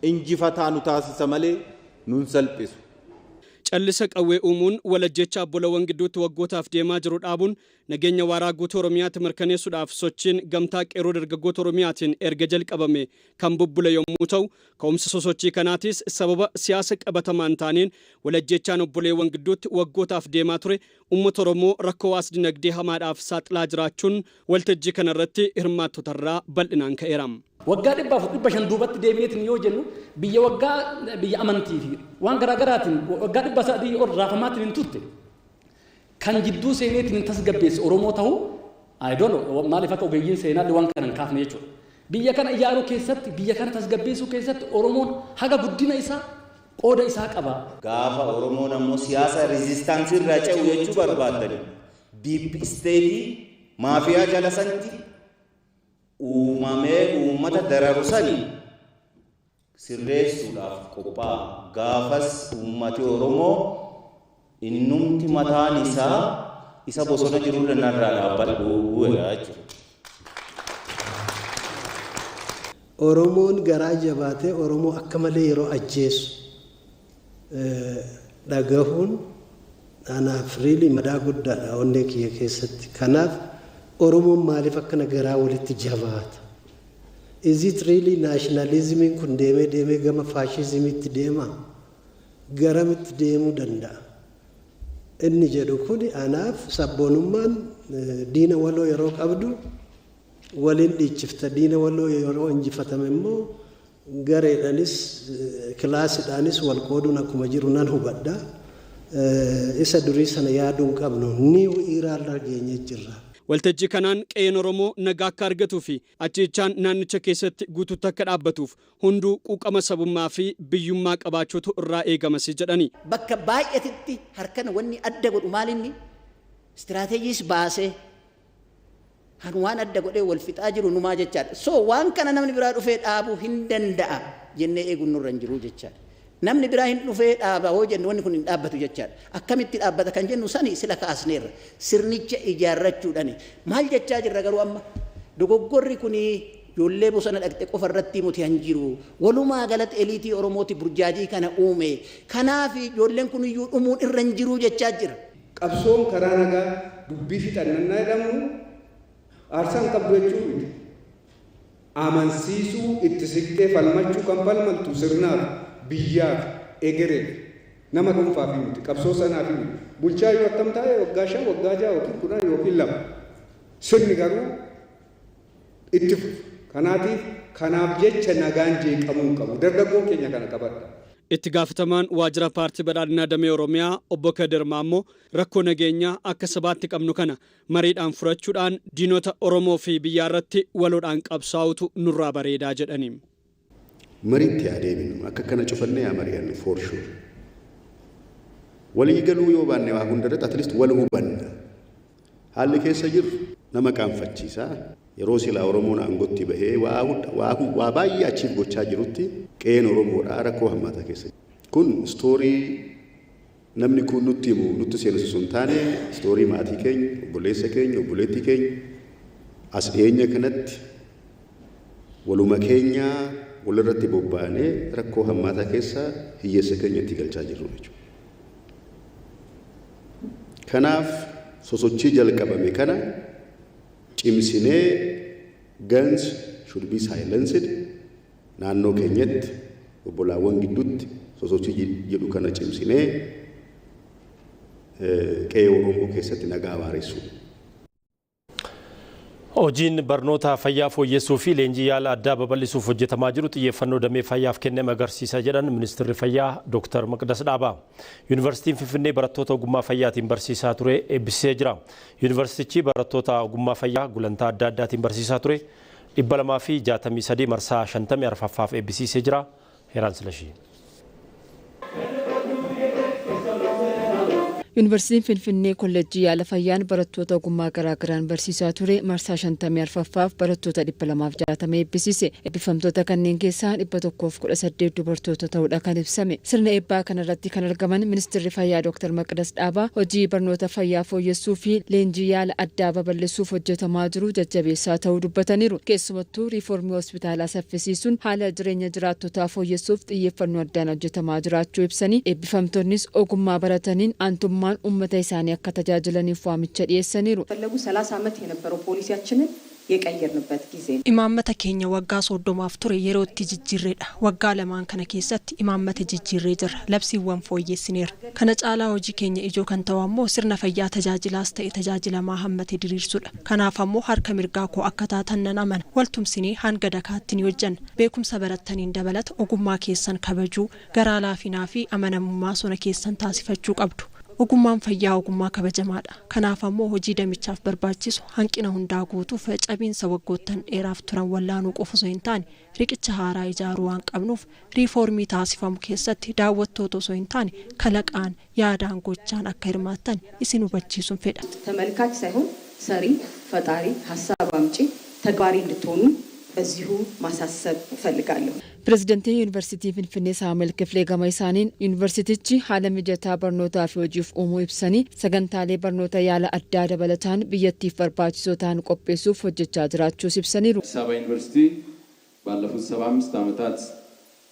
S4: injifataa nu taasisa malee nun salphisu.
S3: Callisa qawwee uumuun walajjecha obbolawwan gidduutti waggootaaf deemaa jiru dhaabuun nageenya waaraa guutuu Oromiyaatti mirkaneessuudhaaf sochiin gamtaa qeerroo dargaggoota Oromiyaatiin erga jalqabame kan bubbule yommuu ta'u, ka'umsa sosochii kanaatis sababa siyaasa qabatamaan taaneen walajjechaan obboleewwan gidduutti waggootaaf deemaa ture uummata Oromoo rakkoo hawaas dinagdee hamaadhaaf saaxilaa jiraachuun waltajjii kanarratti hirmaattotarraa bal'inaan ka'eera.
S2: Waggaa 400-500 duubatti deebineetiin yoo jennu biyya waggaa biyya amantii fi waan garaagaraatiin waggaa 300 ol raafamaatiin hin turte kan jidduu seeneetiin hin tasgabbeesse Oromoo ta'uu I don't know maaliif akka ogeeyyiin seenaallee waan kana hin kaafne jechuudha. Biyya kana ijaaruu keessatti biyya kana tasgabbeessuu keessatti Oromoon haga guddina isaa qooda isaa qaba.
S4: Gaafa Oromoon ammoo siyaasa riizistaansii irraa ce'u jechuu barbaaddani. Diip isteetii maafiyaa jala santi uumamee uummata dararu sani sirreessuudhaaf qophaa'a. Gaafas uummati Oromoo innumti mataan isaa isa bosona jiru narraa dhaabbadhu jechuudha.
S5: Oromoon garaa jabaatee Oromoo akka malee yeroo ajjeesu dhagahuun anaaf riilii madaa guddaadha onnee kiyya keessatti. Kanaaf Oromoon maaliif akkana garaa walitti jabaata? Is it really nationalismiin kun deemee deemee gama faashizimiitti deema? Garamitti deemuu danda'a? Inni jedhu kun anaaf sabboonummaan diina waloo yeroo qabdu waliin dhiichifta. Diina waloo yeroo injifatame immoo gareedhaanis kilaasiidhaanis wal qooduun akkuma jiru nan hubadha. Isa durii sana yaaduu hin qabnu. New era irra geenyee jirra.
S3: Waltajjii kanaan qe'een Oromoo nagaa akka argatuu fi ajjeechaan naannicha keessatti guutuutti akka dhaabbatuuf hunduu quuqama sabummaa fi biyyummaa qabaachuutu irraa eegamas jedhani.
S6: Bakka baay'eetitti harkan wanni adda godhu maalinni istiraateejiis baasee kan waan adda godhee wal fixaa jiru numaa jechaadha. So waan kana namni biraa dhufee dhaabuu hin danda'a jennee eeguun nurra hin jiru jechaadha. Namni biraa hin dhufee dhaaba hoo jennu wanni kun hin dhaabbatu jechaadha. Akkamitti dhaabbata kan jennu sani sila kaasneerra. Sirnicha ijaarrachuudhaani. Maal jechaa jirra garuu amma dogoggorri kuni ijoollee bosona dhaqxe qofa irratti muti hin jiru. Walumaa galatti eliitii Oromooti burjaajii kana uume. Kanaaf ijoolleen kun iyyuu dhumuun irra hin jiru jechaa jira.
S7: Qabsoon karaa nagaa dubbii fixannaa jedhamu aarsaan qabdu jechuun miti. Amansiisuu itti siqtee falmachuu kan falmaltu sirnaaf biyyaaf egereef nama dhuunfaaf miti qabsoo sanaaf miti. Bulchaa yoo akkam taa'e waggaa 5 waggaa 6 yookiin 10 yookiin 2 sirni garuu itti fufa. Kanaatiif kanaaf jecha nagaan jeeqamuu hin qabu. Dargaggoon keenya kana qabadha.
S3: Itti gaafatamaan waajjira paartii badhaadhinaa damee Oromiyaa obbo Kadir Maammoo rakkoo nageenyaa akka sabaatti qabnu kana mariidhaan furachuudhaan diinota Oromoo fi biyyaa irratti waloodhaan qabsaa'utu nurraa bareedaa jedhani.
S9: Mariitti adeemnu akka kana cufannee yaa mari'annu for sure. Walii galuu yoo baanne waa hundarratti at least wal hubanna. Haalli keessa jirru nama qaanfachiisaa. Yeroo silaa Oromoon aangootti bahee waa baay'ee achiif gochaa jirutti qe'een Oromoodhaa rakkoo hammaataa keessa. Kun istoorii namni kun nutti himu nutti seensisu hin taane istoorii maatii keenya, obboleessa keenya, obboleettii keenya as dhiyeenya kanatti waluma keenya walirratti bobba'anii rakkoo hammaataa keessa hiyyeessa keenya itti galchaa jirru jechuudha. Kanaaf sosochii jalqabame kana cimsinee guns should be silenced naannoo keenyatti obbolaawwan gidduutti sosochii jedhu kana cimsinee qe'ee Oromoo keessatti nagaa waaressu.
S1: Hojiin barnoota fayyaa fooyyessuu fi leenjii yaala addaa babal'isuuf hojjetamaa jiru xiyyeeffannoo damee fayyaaf kenname agarsiisa jedhan ministeerri fayyaa Dr. Maqdas Dhaabaa. Yuunivarsiitiin Finfinnee barattoota ogummaa fayyaatiin barsiisaa ture eebbisee jira. Yuunivarsiitichi barattoota ogummaa fayyaa gulantaa adda addaatiin barsiisaa ture 263 marsaa 54ffaaf eebbisiisee jira. Heeraan Silashii.
S10: Yuunivarsiitiin Finfinnee Kolleejjii Yaala Fayyaan barattoota ogummaa garaagaraan barsiisaa ture marsaa 54ffaaf barattoota 260 eebbisiise. Eebbifamtoota kanneen keessaa 118 dubartoota ta'uudha kan ibsame. Sirna eebbaa kanarratti kan argaman Ministeerri Fayyaa Dr. Maqdas Dhaabaa hojii barnoota fayyaa fooyyessuu fi leenjii yaala addaa babal'isuuf hojjetamaa jiru jajjabeessaa ta'uu dubbataniiru. Keessumattuu riiformii hospitaalaa saffisiisuun haala jireenya jiraattotaa fooyyessuuf xiyyeeffannoo addaan hojjetamaa jiraachuu ibsanii eebbifamtoonnis ogummaa barataniin aantummaan uummata isaanii akka tajaajilaniif waamicha dhiyeessaniiru.
S11: ፈለጉ 30 ዓመት የነበረው ፖሊሲያችንን የቀየርንበት ጊዜ ነው።
S12: Imaammata keenya waggaa 30f ture yeroo itti jijjiirreedha. Waggaa lamaan kana keessatti imaammata jijjiirree jirra. Labsiiwwan fooyyessineerra. Kana caalaa hojii keenya ijoo kan ta'u ammoo sirna fayyaa tajaajilaas ta'e tajaajilamaa hammate diriirsuudha. Kanaaf ammoo harka mirgaa koo akka taatan nan amana. Waltumsinee hanga dakaatti ni hojjanna. Beekumsa barattaniin dabalata ogummaa keessan kabajuu, garaa laafinaa fi amanamummaa sona keessan taasifachuu qabdu. Ogummaan fayyaa ogummaa kabajamaadha. Kanaaf ammoo hojii damichaaf barbaachisu hanqina hundaa guutuuf cabiinsa waggoottan dheeraaf turan wallaanuu qofa osoo hin taane riqicha haaraa ijaaruu waan qabnuuf riifoormii taasifamu keessatti daawwattoota osoo hin taane kalaqaan yaadaan gochaan akka hirmaattan isin hubachiisuun fedha.
S11: ተመልካች ሳይሆን ሰሪ፣ ፈጣሪ፣ ሀሳብ አምጪ፣ ተግባሪ እንድትሆኑ በዚሁ ማሳሰብ እፈልጋለሁ።
S10: Pirezidantiin Yuunivarsiitii Finfinnee Saamu'eel Kifilee gama isaaniin yuunivarsiitichi haala mijataa barnootaa fi hojiif uumuu ibsanii sagantaalee barnoota yaala addaa dabalataan biyyattiif barbaachisoo ta'an qopheessuuf hojjechaa jiraachuus ibsaniiru.
S13: አዲስ አበባ ዩኒቨርሲቲ ባለፉት 75 ዓመታት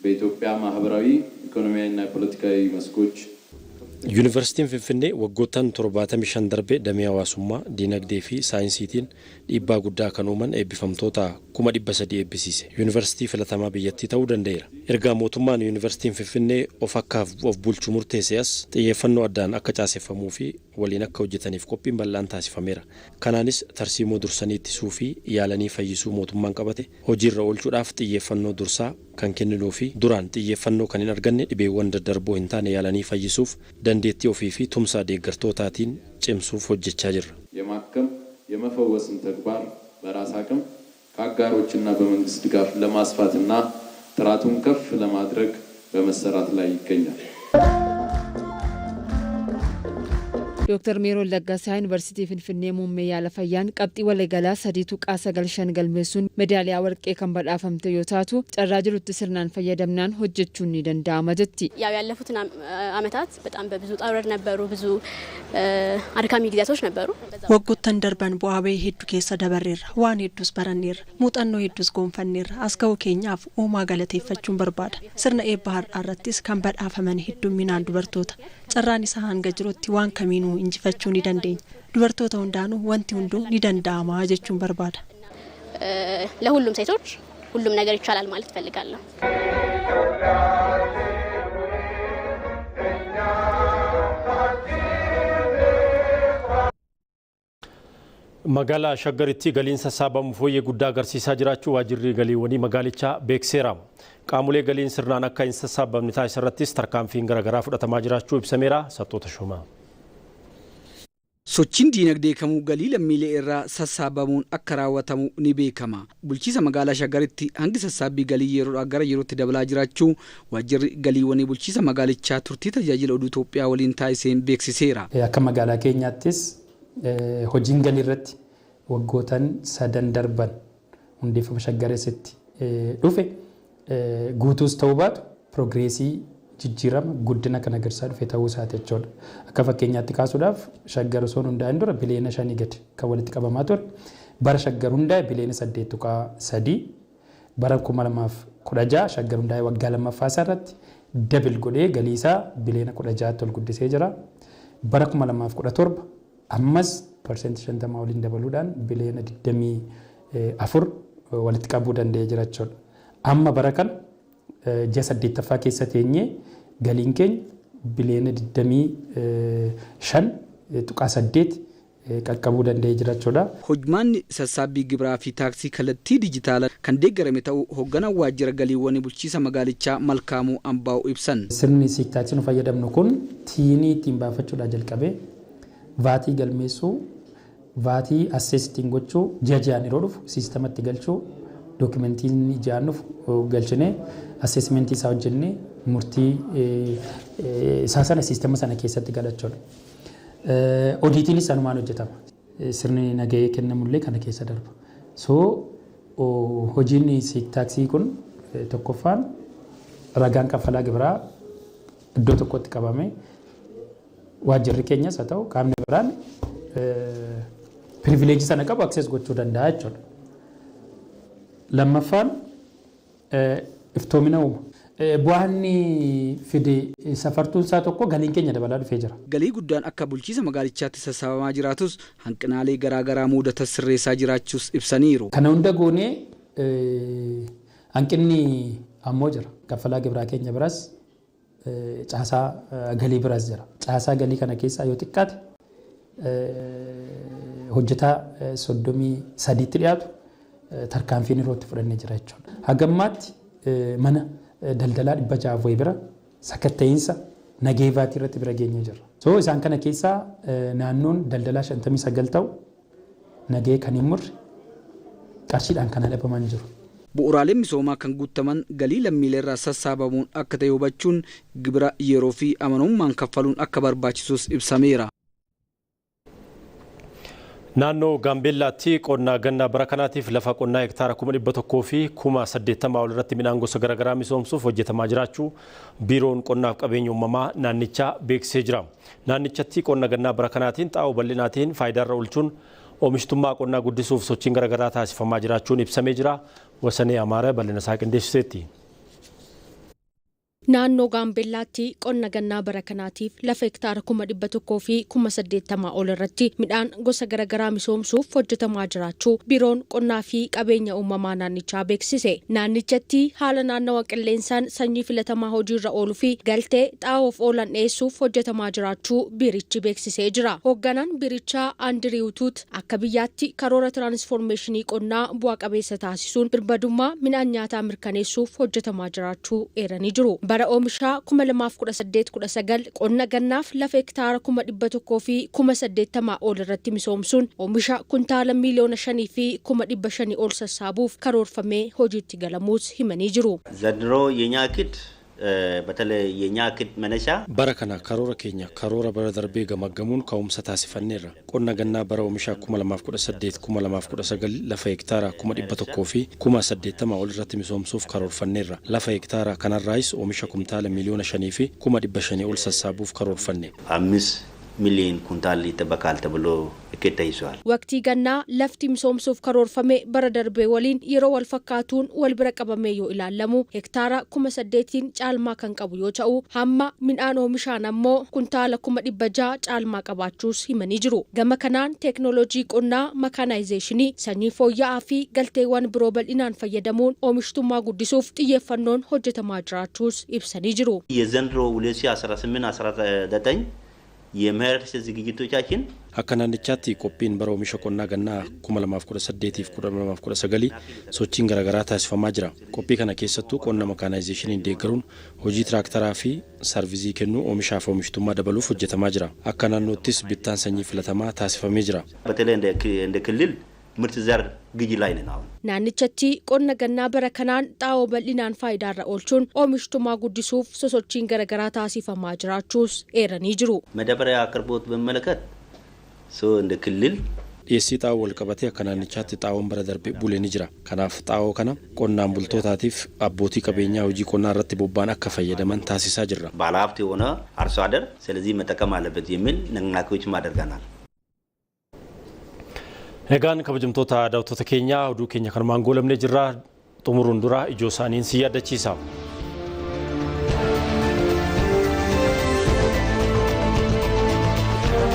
S13: በኢትዮጵያ ማህበራዊ፣ ኢኮኖሚያዊና ፖለቲካዊ መስኮች
S1: Yuunivarsiitiin Finfinnee waggoottan 75 darbe damee hawaasummaa, diinagdee fi saayinsiitiin dhiibbaa guddaa kan uuman eebbifamtoota 300,000 eebbisiise. Yuunivarsiitii filatamaa biyyattii ta'uu danda'eera. Erga mootummaan Yuunivarsiitiin Finfinnee of akka of bulchu murteesse as xiyyeeffannoo addaan akka caaseffamuu fi waliin akka hojjetaniif qophiin bal'aan taasifameera. Kanaanis tarsiimoo dursanii ittisuu fi yaalanii fayyisuu mootummaan qabate hojiirra oolchuudhaaf xiyyeeffannoo dursaa kan kenninuu fi duraan xiyyeeffannoo kan hin arganne dhibeewwan daddarboo hin taane yaalanii fayyisuuf dandeettii ofii fi tumsa deeggartootaatiin cimsuuf hojjechaa jirra.
S13: የማከም የመፈወስን ተግባር በራስ አቅም ከአጋሮችና በመንግስት ድጋፍ ለማስፋትና ጥራቱን ከፍ ለማድረግ በመሰራት ላይ ይገኛል።
S10: Dooktar Meeroon Laggasaa Yuunivarsiitii Finfinnee Muummee Yaala Fayyaan qabxii waliigalaa 3.95 galmeessuun meedaaliyaa warqee kan badhaafamte yoo taatu carraa jirutti sirnaan fayyadamnaan hojjechuun ni danda'ama jetti.
S14: ያው ያለፉትን አመታት በጣም በብዙ ውጣ ውረድ ነበሩ፣ ብዙ አድካሚ ጊዜያቶች ነበሩ።
S12: Waggoottan darban bu'aa bahii hedduu keessa dabarreerra. Waan hedduus baranneerra. Muuxannoo hedduus goonfanneerra. As ga'uu keenyaaf uumaa galateeffachuun barbaada. Sirna eebba har'aa irrattis kan badhaafaman heddumminaan dubartoota. Carraan isaa hanga jirutti waan kamiinuu injifachuu ni dandeenya. Dubartoota hundaanuu wanti hunduu ni danda'ama jechuun barbaada.
S14: ለሁሉም ሴቶች ሁሉም ነገር ይቻላል ማለት እፈልጋለሁ።
S1: Magaalaa Shaggaritti galiin sassaabamu fooyyee guddaa agarsiisaa jiraachuu waajjirri galiiwwanii magaalichaa beekseera. Qaamolee galiin sirnaan akka hin sassaabamne taasisan irrattis tarkaanfiin garaagaraa fudhatamaa jiraachuu ibsameera. Sattoota Shumaa.
S20: Sochiin diinagdee kamuu galii lammiilee irraa sassaabamuun akka raawwatamu ni beekama. Bulchiisa magaalaa Shaggaritti hangi sassaabbii galii yeroodhaa gara yerootti dabalaa jiraachuu waajjirri galiiwwanii bulchiisa magaalichaa turtii tajaajila oduu Itoophiyaa waliin taasiseen beeksiseera.
S26: Akka magaalaa keenyaattis hojiin galii irratti waggootan sadan darban hundeeffama Shaggareessitti dhufe guutuus ta'uu baatu piroogreesii jijjiirama guddina kan agarsiisaa dhufe ta'uu isaati jechuudha. Akka fakkeenyaatti kaasuudhaaf Shaggar osoo hundaa'in dura biliyoona 5 gadi kan walitti qabamaa ture. Bara Shaggar hundaa'e biliyoona 8.3 bara 2016 Shaggar hundaa'e waggaa lammaffaa isaa irratti dabil godhee galii isaa biliyoona 16tti ol guddisee jira. Bara 2017 ammas 50% waliin dabaluudhaan biliyoona 24 walitti qabuu danda'ee jira jechuudha. Amma bara kana ji'a 8ffaa keessa teenyee galiin keenya biliyoona 25.8 qaqqabuu danda'ee jira jechuudha.
S20: Hojmaanni sassaabbii gibiraa fi taaksii kallattii dijitaalaa kan deeggarame ta'uu hoogganaan waajjira galiiwwanii bulchiisa magaalichaa Malkaamuu Ambaa'u ibsan.
S26: Sirni siik taaksii nu fayyadamnu kun tiinii ittiin baafachuudhaa jalqabee vaatii galmeessuu, vaatii assees ittiin gochuu, ji'a ji'aan yeroo dhufu siistamatti galchuu, dookimentiin ji'aan dhufu galchinee asseesmentii isaa hojjennee murtii isaa sana siistama sana keessatti galachuudha. Odiitiinis sanumaan hojjetama. Sirni nagahee kennamullee kana keessa darba. So hojiin taaksii kun tokkoffaan ragaan kaffalaa gibiraa iddoo tokkotti qabame waajjirri keenyas haa ta'u qaamni biraan pirivileejii sana qabu aksees gochuu danda'a jechuudha. Lammaffaan iftoomina uuma. Bu'aan fide safartuun isaa tokko galiin keenya dabalaa dhufee jira.
S20: Galii guddaan akka bulchiisa magaalichaatti sassaabamaa jiraatus hanqinaalee garaagaraa mudatan sirreessaa jiraachuus ibsaniiru.
S26: Kana hunda goonee hanqinni ammoo jira. Kaffalaa gibiraa keenya biraas caasaa galii biraas jira. Caasaa galii kana keessaa yoo xiqqaate hojjetaa 33tti dhiyaatu tarkaanfiin yeroo itti fudhannee jira jechuudha. Hagammaatti mana daldalaa 600 wayii bira sakatta'iinsa nageevaatii irratti bira geenyee jirra. So isaan kana keessaa naannoon daldalaa 59 ta'u nagee kan hin murre qarshiidhaan kan adabaman jiru.
S20: Bu'uuraaleen misoomaa kan guutaman galii lammiilee irraa sassaabamuun akka ta'e hubachuun gibira yeroo fi amanamummaan kaffaluun akka barbaachisus ibsameera.
S1: Naannoo Gaambeellaatti qonna gannaa bara kanaatiif lafa qonnaa hektaara 180,080 ol irratti midhaan gosa garaagaraa misoomsuuf hojjetamaa jiraachuu biiroon qonnaaf qabeenya uumamaa naannichaa beeksisee jira. Naannichatti qonna gannaa bara kanaatiin xaa'oo bal'inaatiin faayidaarra oolchuun oomishtummaa qonnaa guddisuuf sochiin garaagaraa taasifamaa jiraachuun ibsamee jira. Wasanee Amaara bal'ina isaa qindeessiteetti.
S16: Naannoo Gaambeellaatti qonna gannaa bara kanaatiif lafa hektaara 180,080 ol irratti midhaan gosa garaagaraa misoomsuuf hojjetamaa jiraachuu biiroon qonnaa fi qabeenya uumamaa naannichaa beeksise. Naannichatti haala naannawa qilleensaan sanyii filatamaa hojiirra ooluu fi galtee xaa'oof oolan dhiyeessuuf hojjetamaa jiraachuu biirichi beeksisee jira. Hoogganaan biirichaa Andiriiw Tuut akka biyyaatti karoora tiraansfoormeeshinii qonnaa bu'a qabeessa taasisuun birmadummaa midhaan nyaataa mirkaneessuuf hojjetamaa jiraachuu eeranii jiru. Bara oomishaa 2018-19 qonna gannaaf lafa hektaara 180,080 ol irratti misoomsuun oomisha kuntaala 5,500,000 ol sassaabuuf karoorfamee hojiitti galamuus himanii jiru.
S15: ዘንድሮ የኛ እቅድ በተለይ የኛ እቅድ መነሻ
S1: Bara kana karoora keenya karoora bara darbee gamaggamuun ka'umsa taasifanneerra. Qonna gannaa bara oomisha 2018-2019 lafa hektaara 180,080 ol irratti misoomsuuf karoorfanneerra. Lafa hektaara kanarraayis oomisha kumtaala 5,500,000 ol sassaabuuf karoorfanne.
S15: 5 ሚሊዮን ኩንታል ይጠበቃል ተብሎ እቅድ ተይዟል።
S16: Waqtii gannaa lafti misoomsuuf karoorfame bara darbee waliin yeroo wal fakkaatuun wal bira qabamee yoo ilaalamu hektaara 8,000 caalmaa kan qabu yoo ta'u hamma midhaan oomishaan ammoo kuntaala 600,000 caalmaa qabaachuus himanii jiru. Gama kanaan teeknooloojii qonnaa makaanaayizeeshinii sanyii fooyya'aa fi galteewwan biroo bal'inaan fayyadamuun oomishtummaa guddisuuf xiyyeeffannoon hojjetamaa jiraachuus ibsanii jiru.
S15: የዘንድሮ 2018 19 የመኸር ዝግጅቶቻችን
S1: Akka naannichaatti qophiin bara oomisha qonnaa gannaa 2018-2019 sochiin garaagaraa taasifamaa jira. Qophii kana keessattuu qonna makaanaayizeeshiniin deeggaruun hojii tiraaktaraa fi sarvizii kennuu oomishaaf oomishtummaa dabaluuf hojjetamaa jira. Akka naannoottis bittaan sanyii filatamaa taasifamee jira.
S15: በተለይ እንደ ክልል ምርጥ ዘር ግዢ ላይ ነን አሁን።
S16: Naannichatti qonna gannaa bara kanaan xaa'oo bal'inaan faayidaarra oolchuun oomishtummaa guddisuuf sosochiin garaagaraa taasifamaa jiraachuus eeranii jiru.
S15: ማዳበሪያ አቅርቦት በሚመለከት እንደ ክልል
S1: Dhiyeessii xaa'oo wal qabatee akka naannichaatti xaa'oon bara darbe bulee ni jira. Kanaaf xaa'oo kana qonnaan bultootaatiif abbootii qabeenyaa hojii qonnaa irratti bobba'an akka fayyadaman taasisaa jirra.
S15: ባለሀብት የሆነ አርሶ አደር ስለዚህ መጠቀም አለበት የሚል ንቅናቄዎችም አድርገናል።
S1: Egaan kabajamtoota daawwattoota keenyaa oduu keenya kanumaan goolabnee jirra. Xumuruun dura ijoo isaaniin si yaadachiisa.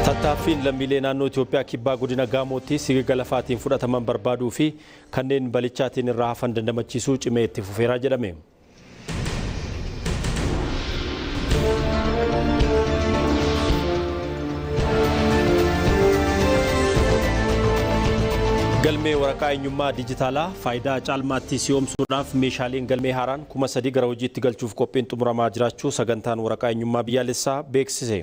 S1: Tattaaffiin lammiilee naannoo Itoophiyaa kibbaa godina Gaamootti sigiga lafaatiin fudhataman barbaaduu fi kanneen balichaatiin irraa hafan dandamachiisuu cimee itti fufeeraa jedhame. Galmee waraqaa eenyummaa dijitaalaa faayidaa caalmaatti si'oomsuudhaaf meeshaaleen galmee haaraan 3,000 gara hojiitti galchuuf qophiin xumuramaa jiraachuu sagantaan waraqaa eenyummaa biyyaalessaa beeksise.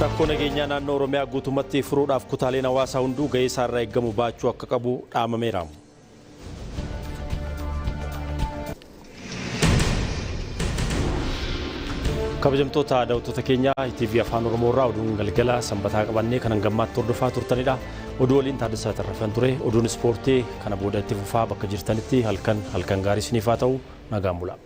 S1: Rakkoo nageenyaa naannoo Oromiyaa guutummaatti furuudhaaf kutaaleen hawaasaa hunduu gahee isaarraa eeggamu baachuu akka qabu dhaamameera. Kabajamtoota daawwattoota keenya TV Afaan Oromoo irraa oduun galgala sanbataa qabannee kan hangammaatti hordofaa turtanidha. Oduu waliin Taaddasaa Tarrafan ture. Oduun ispoortii kana booda itti fufaa bakka jirtanitti halkan halkan gaarii isiniif haa ta'u nagaan bulaa.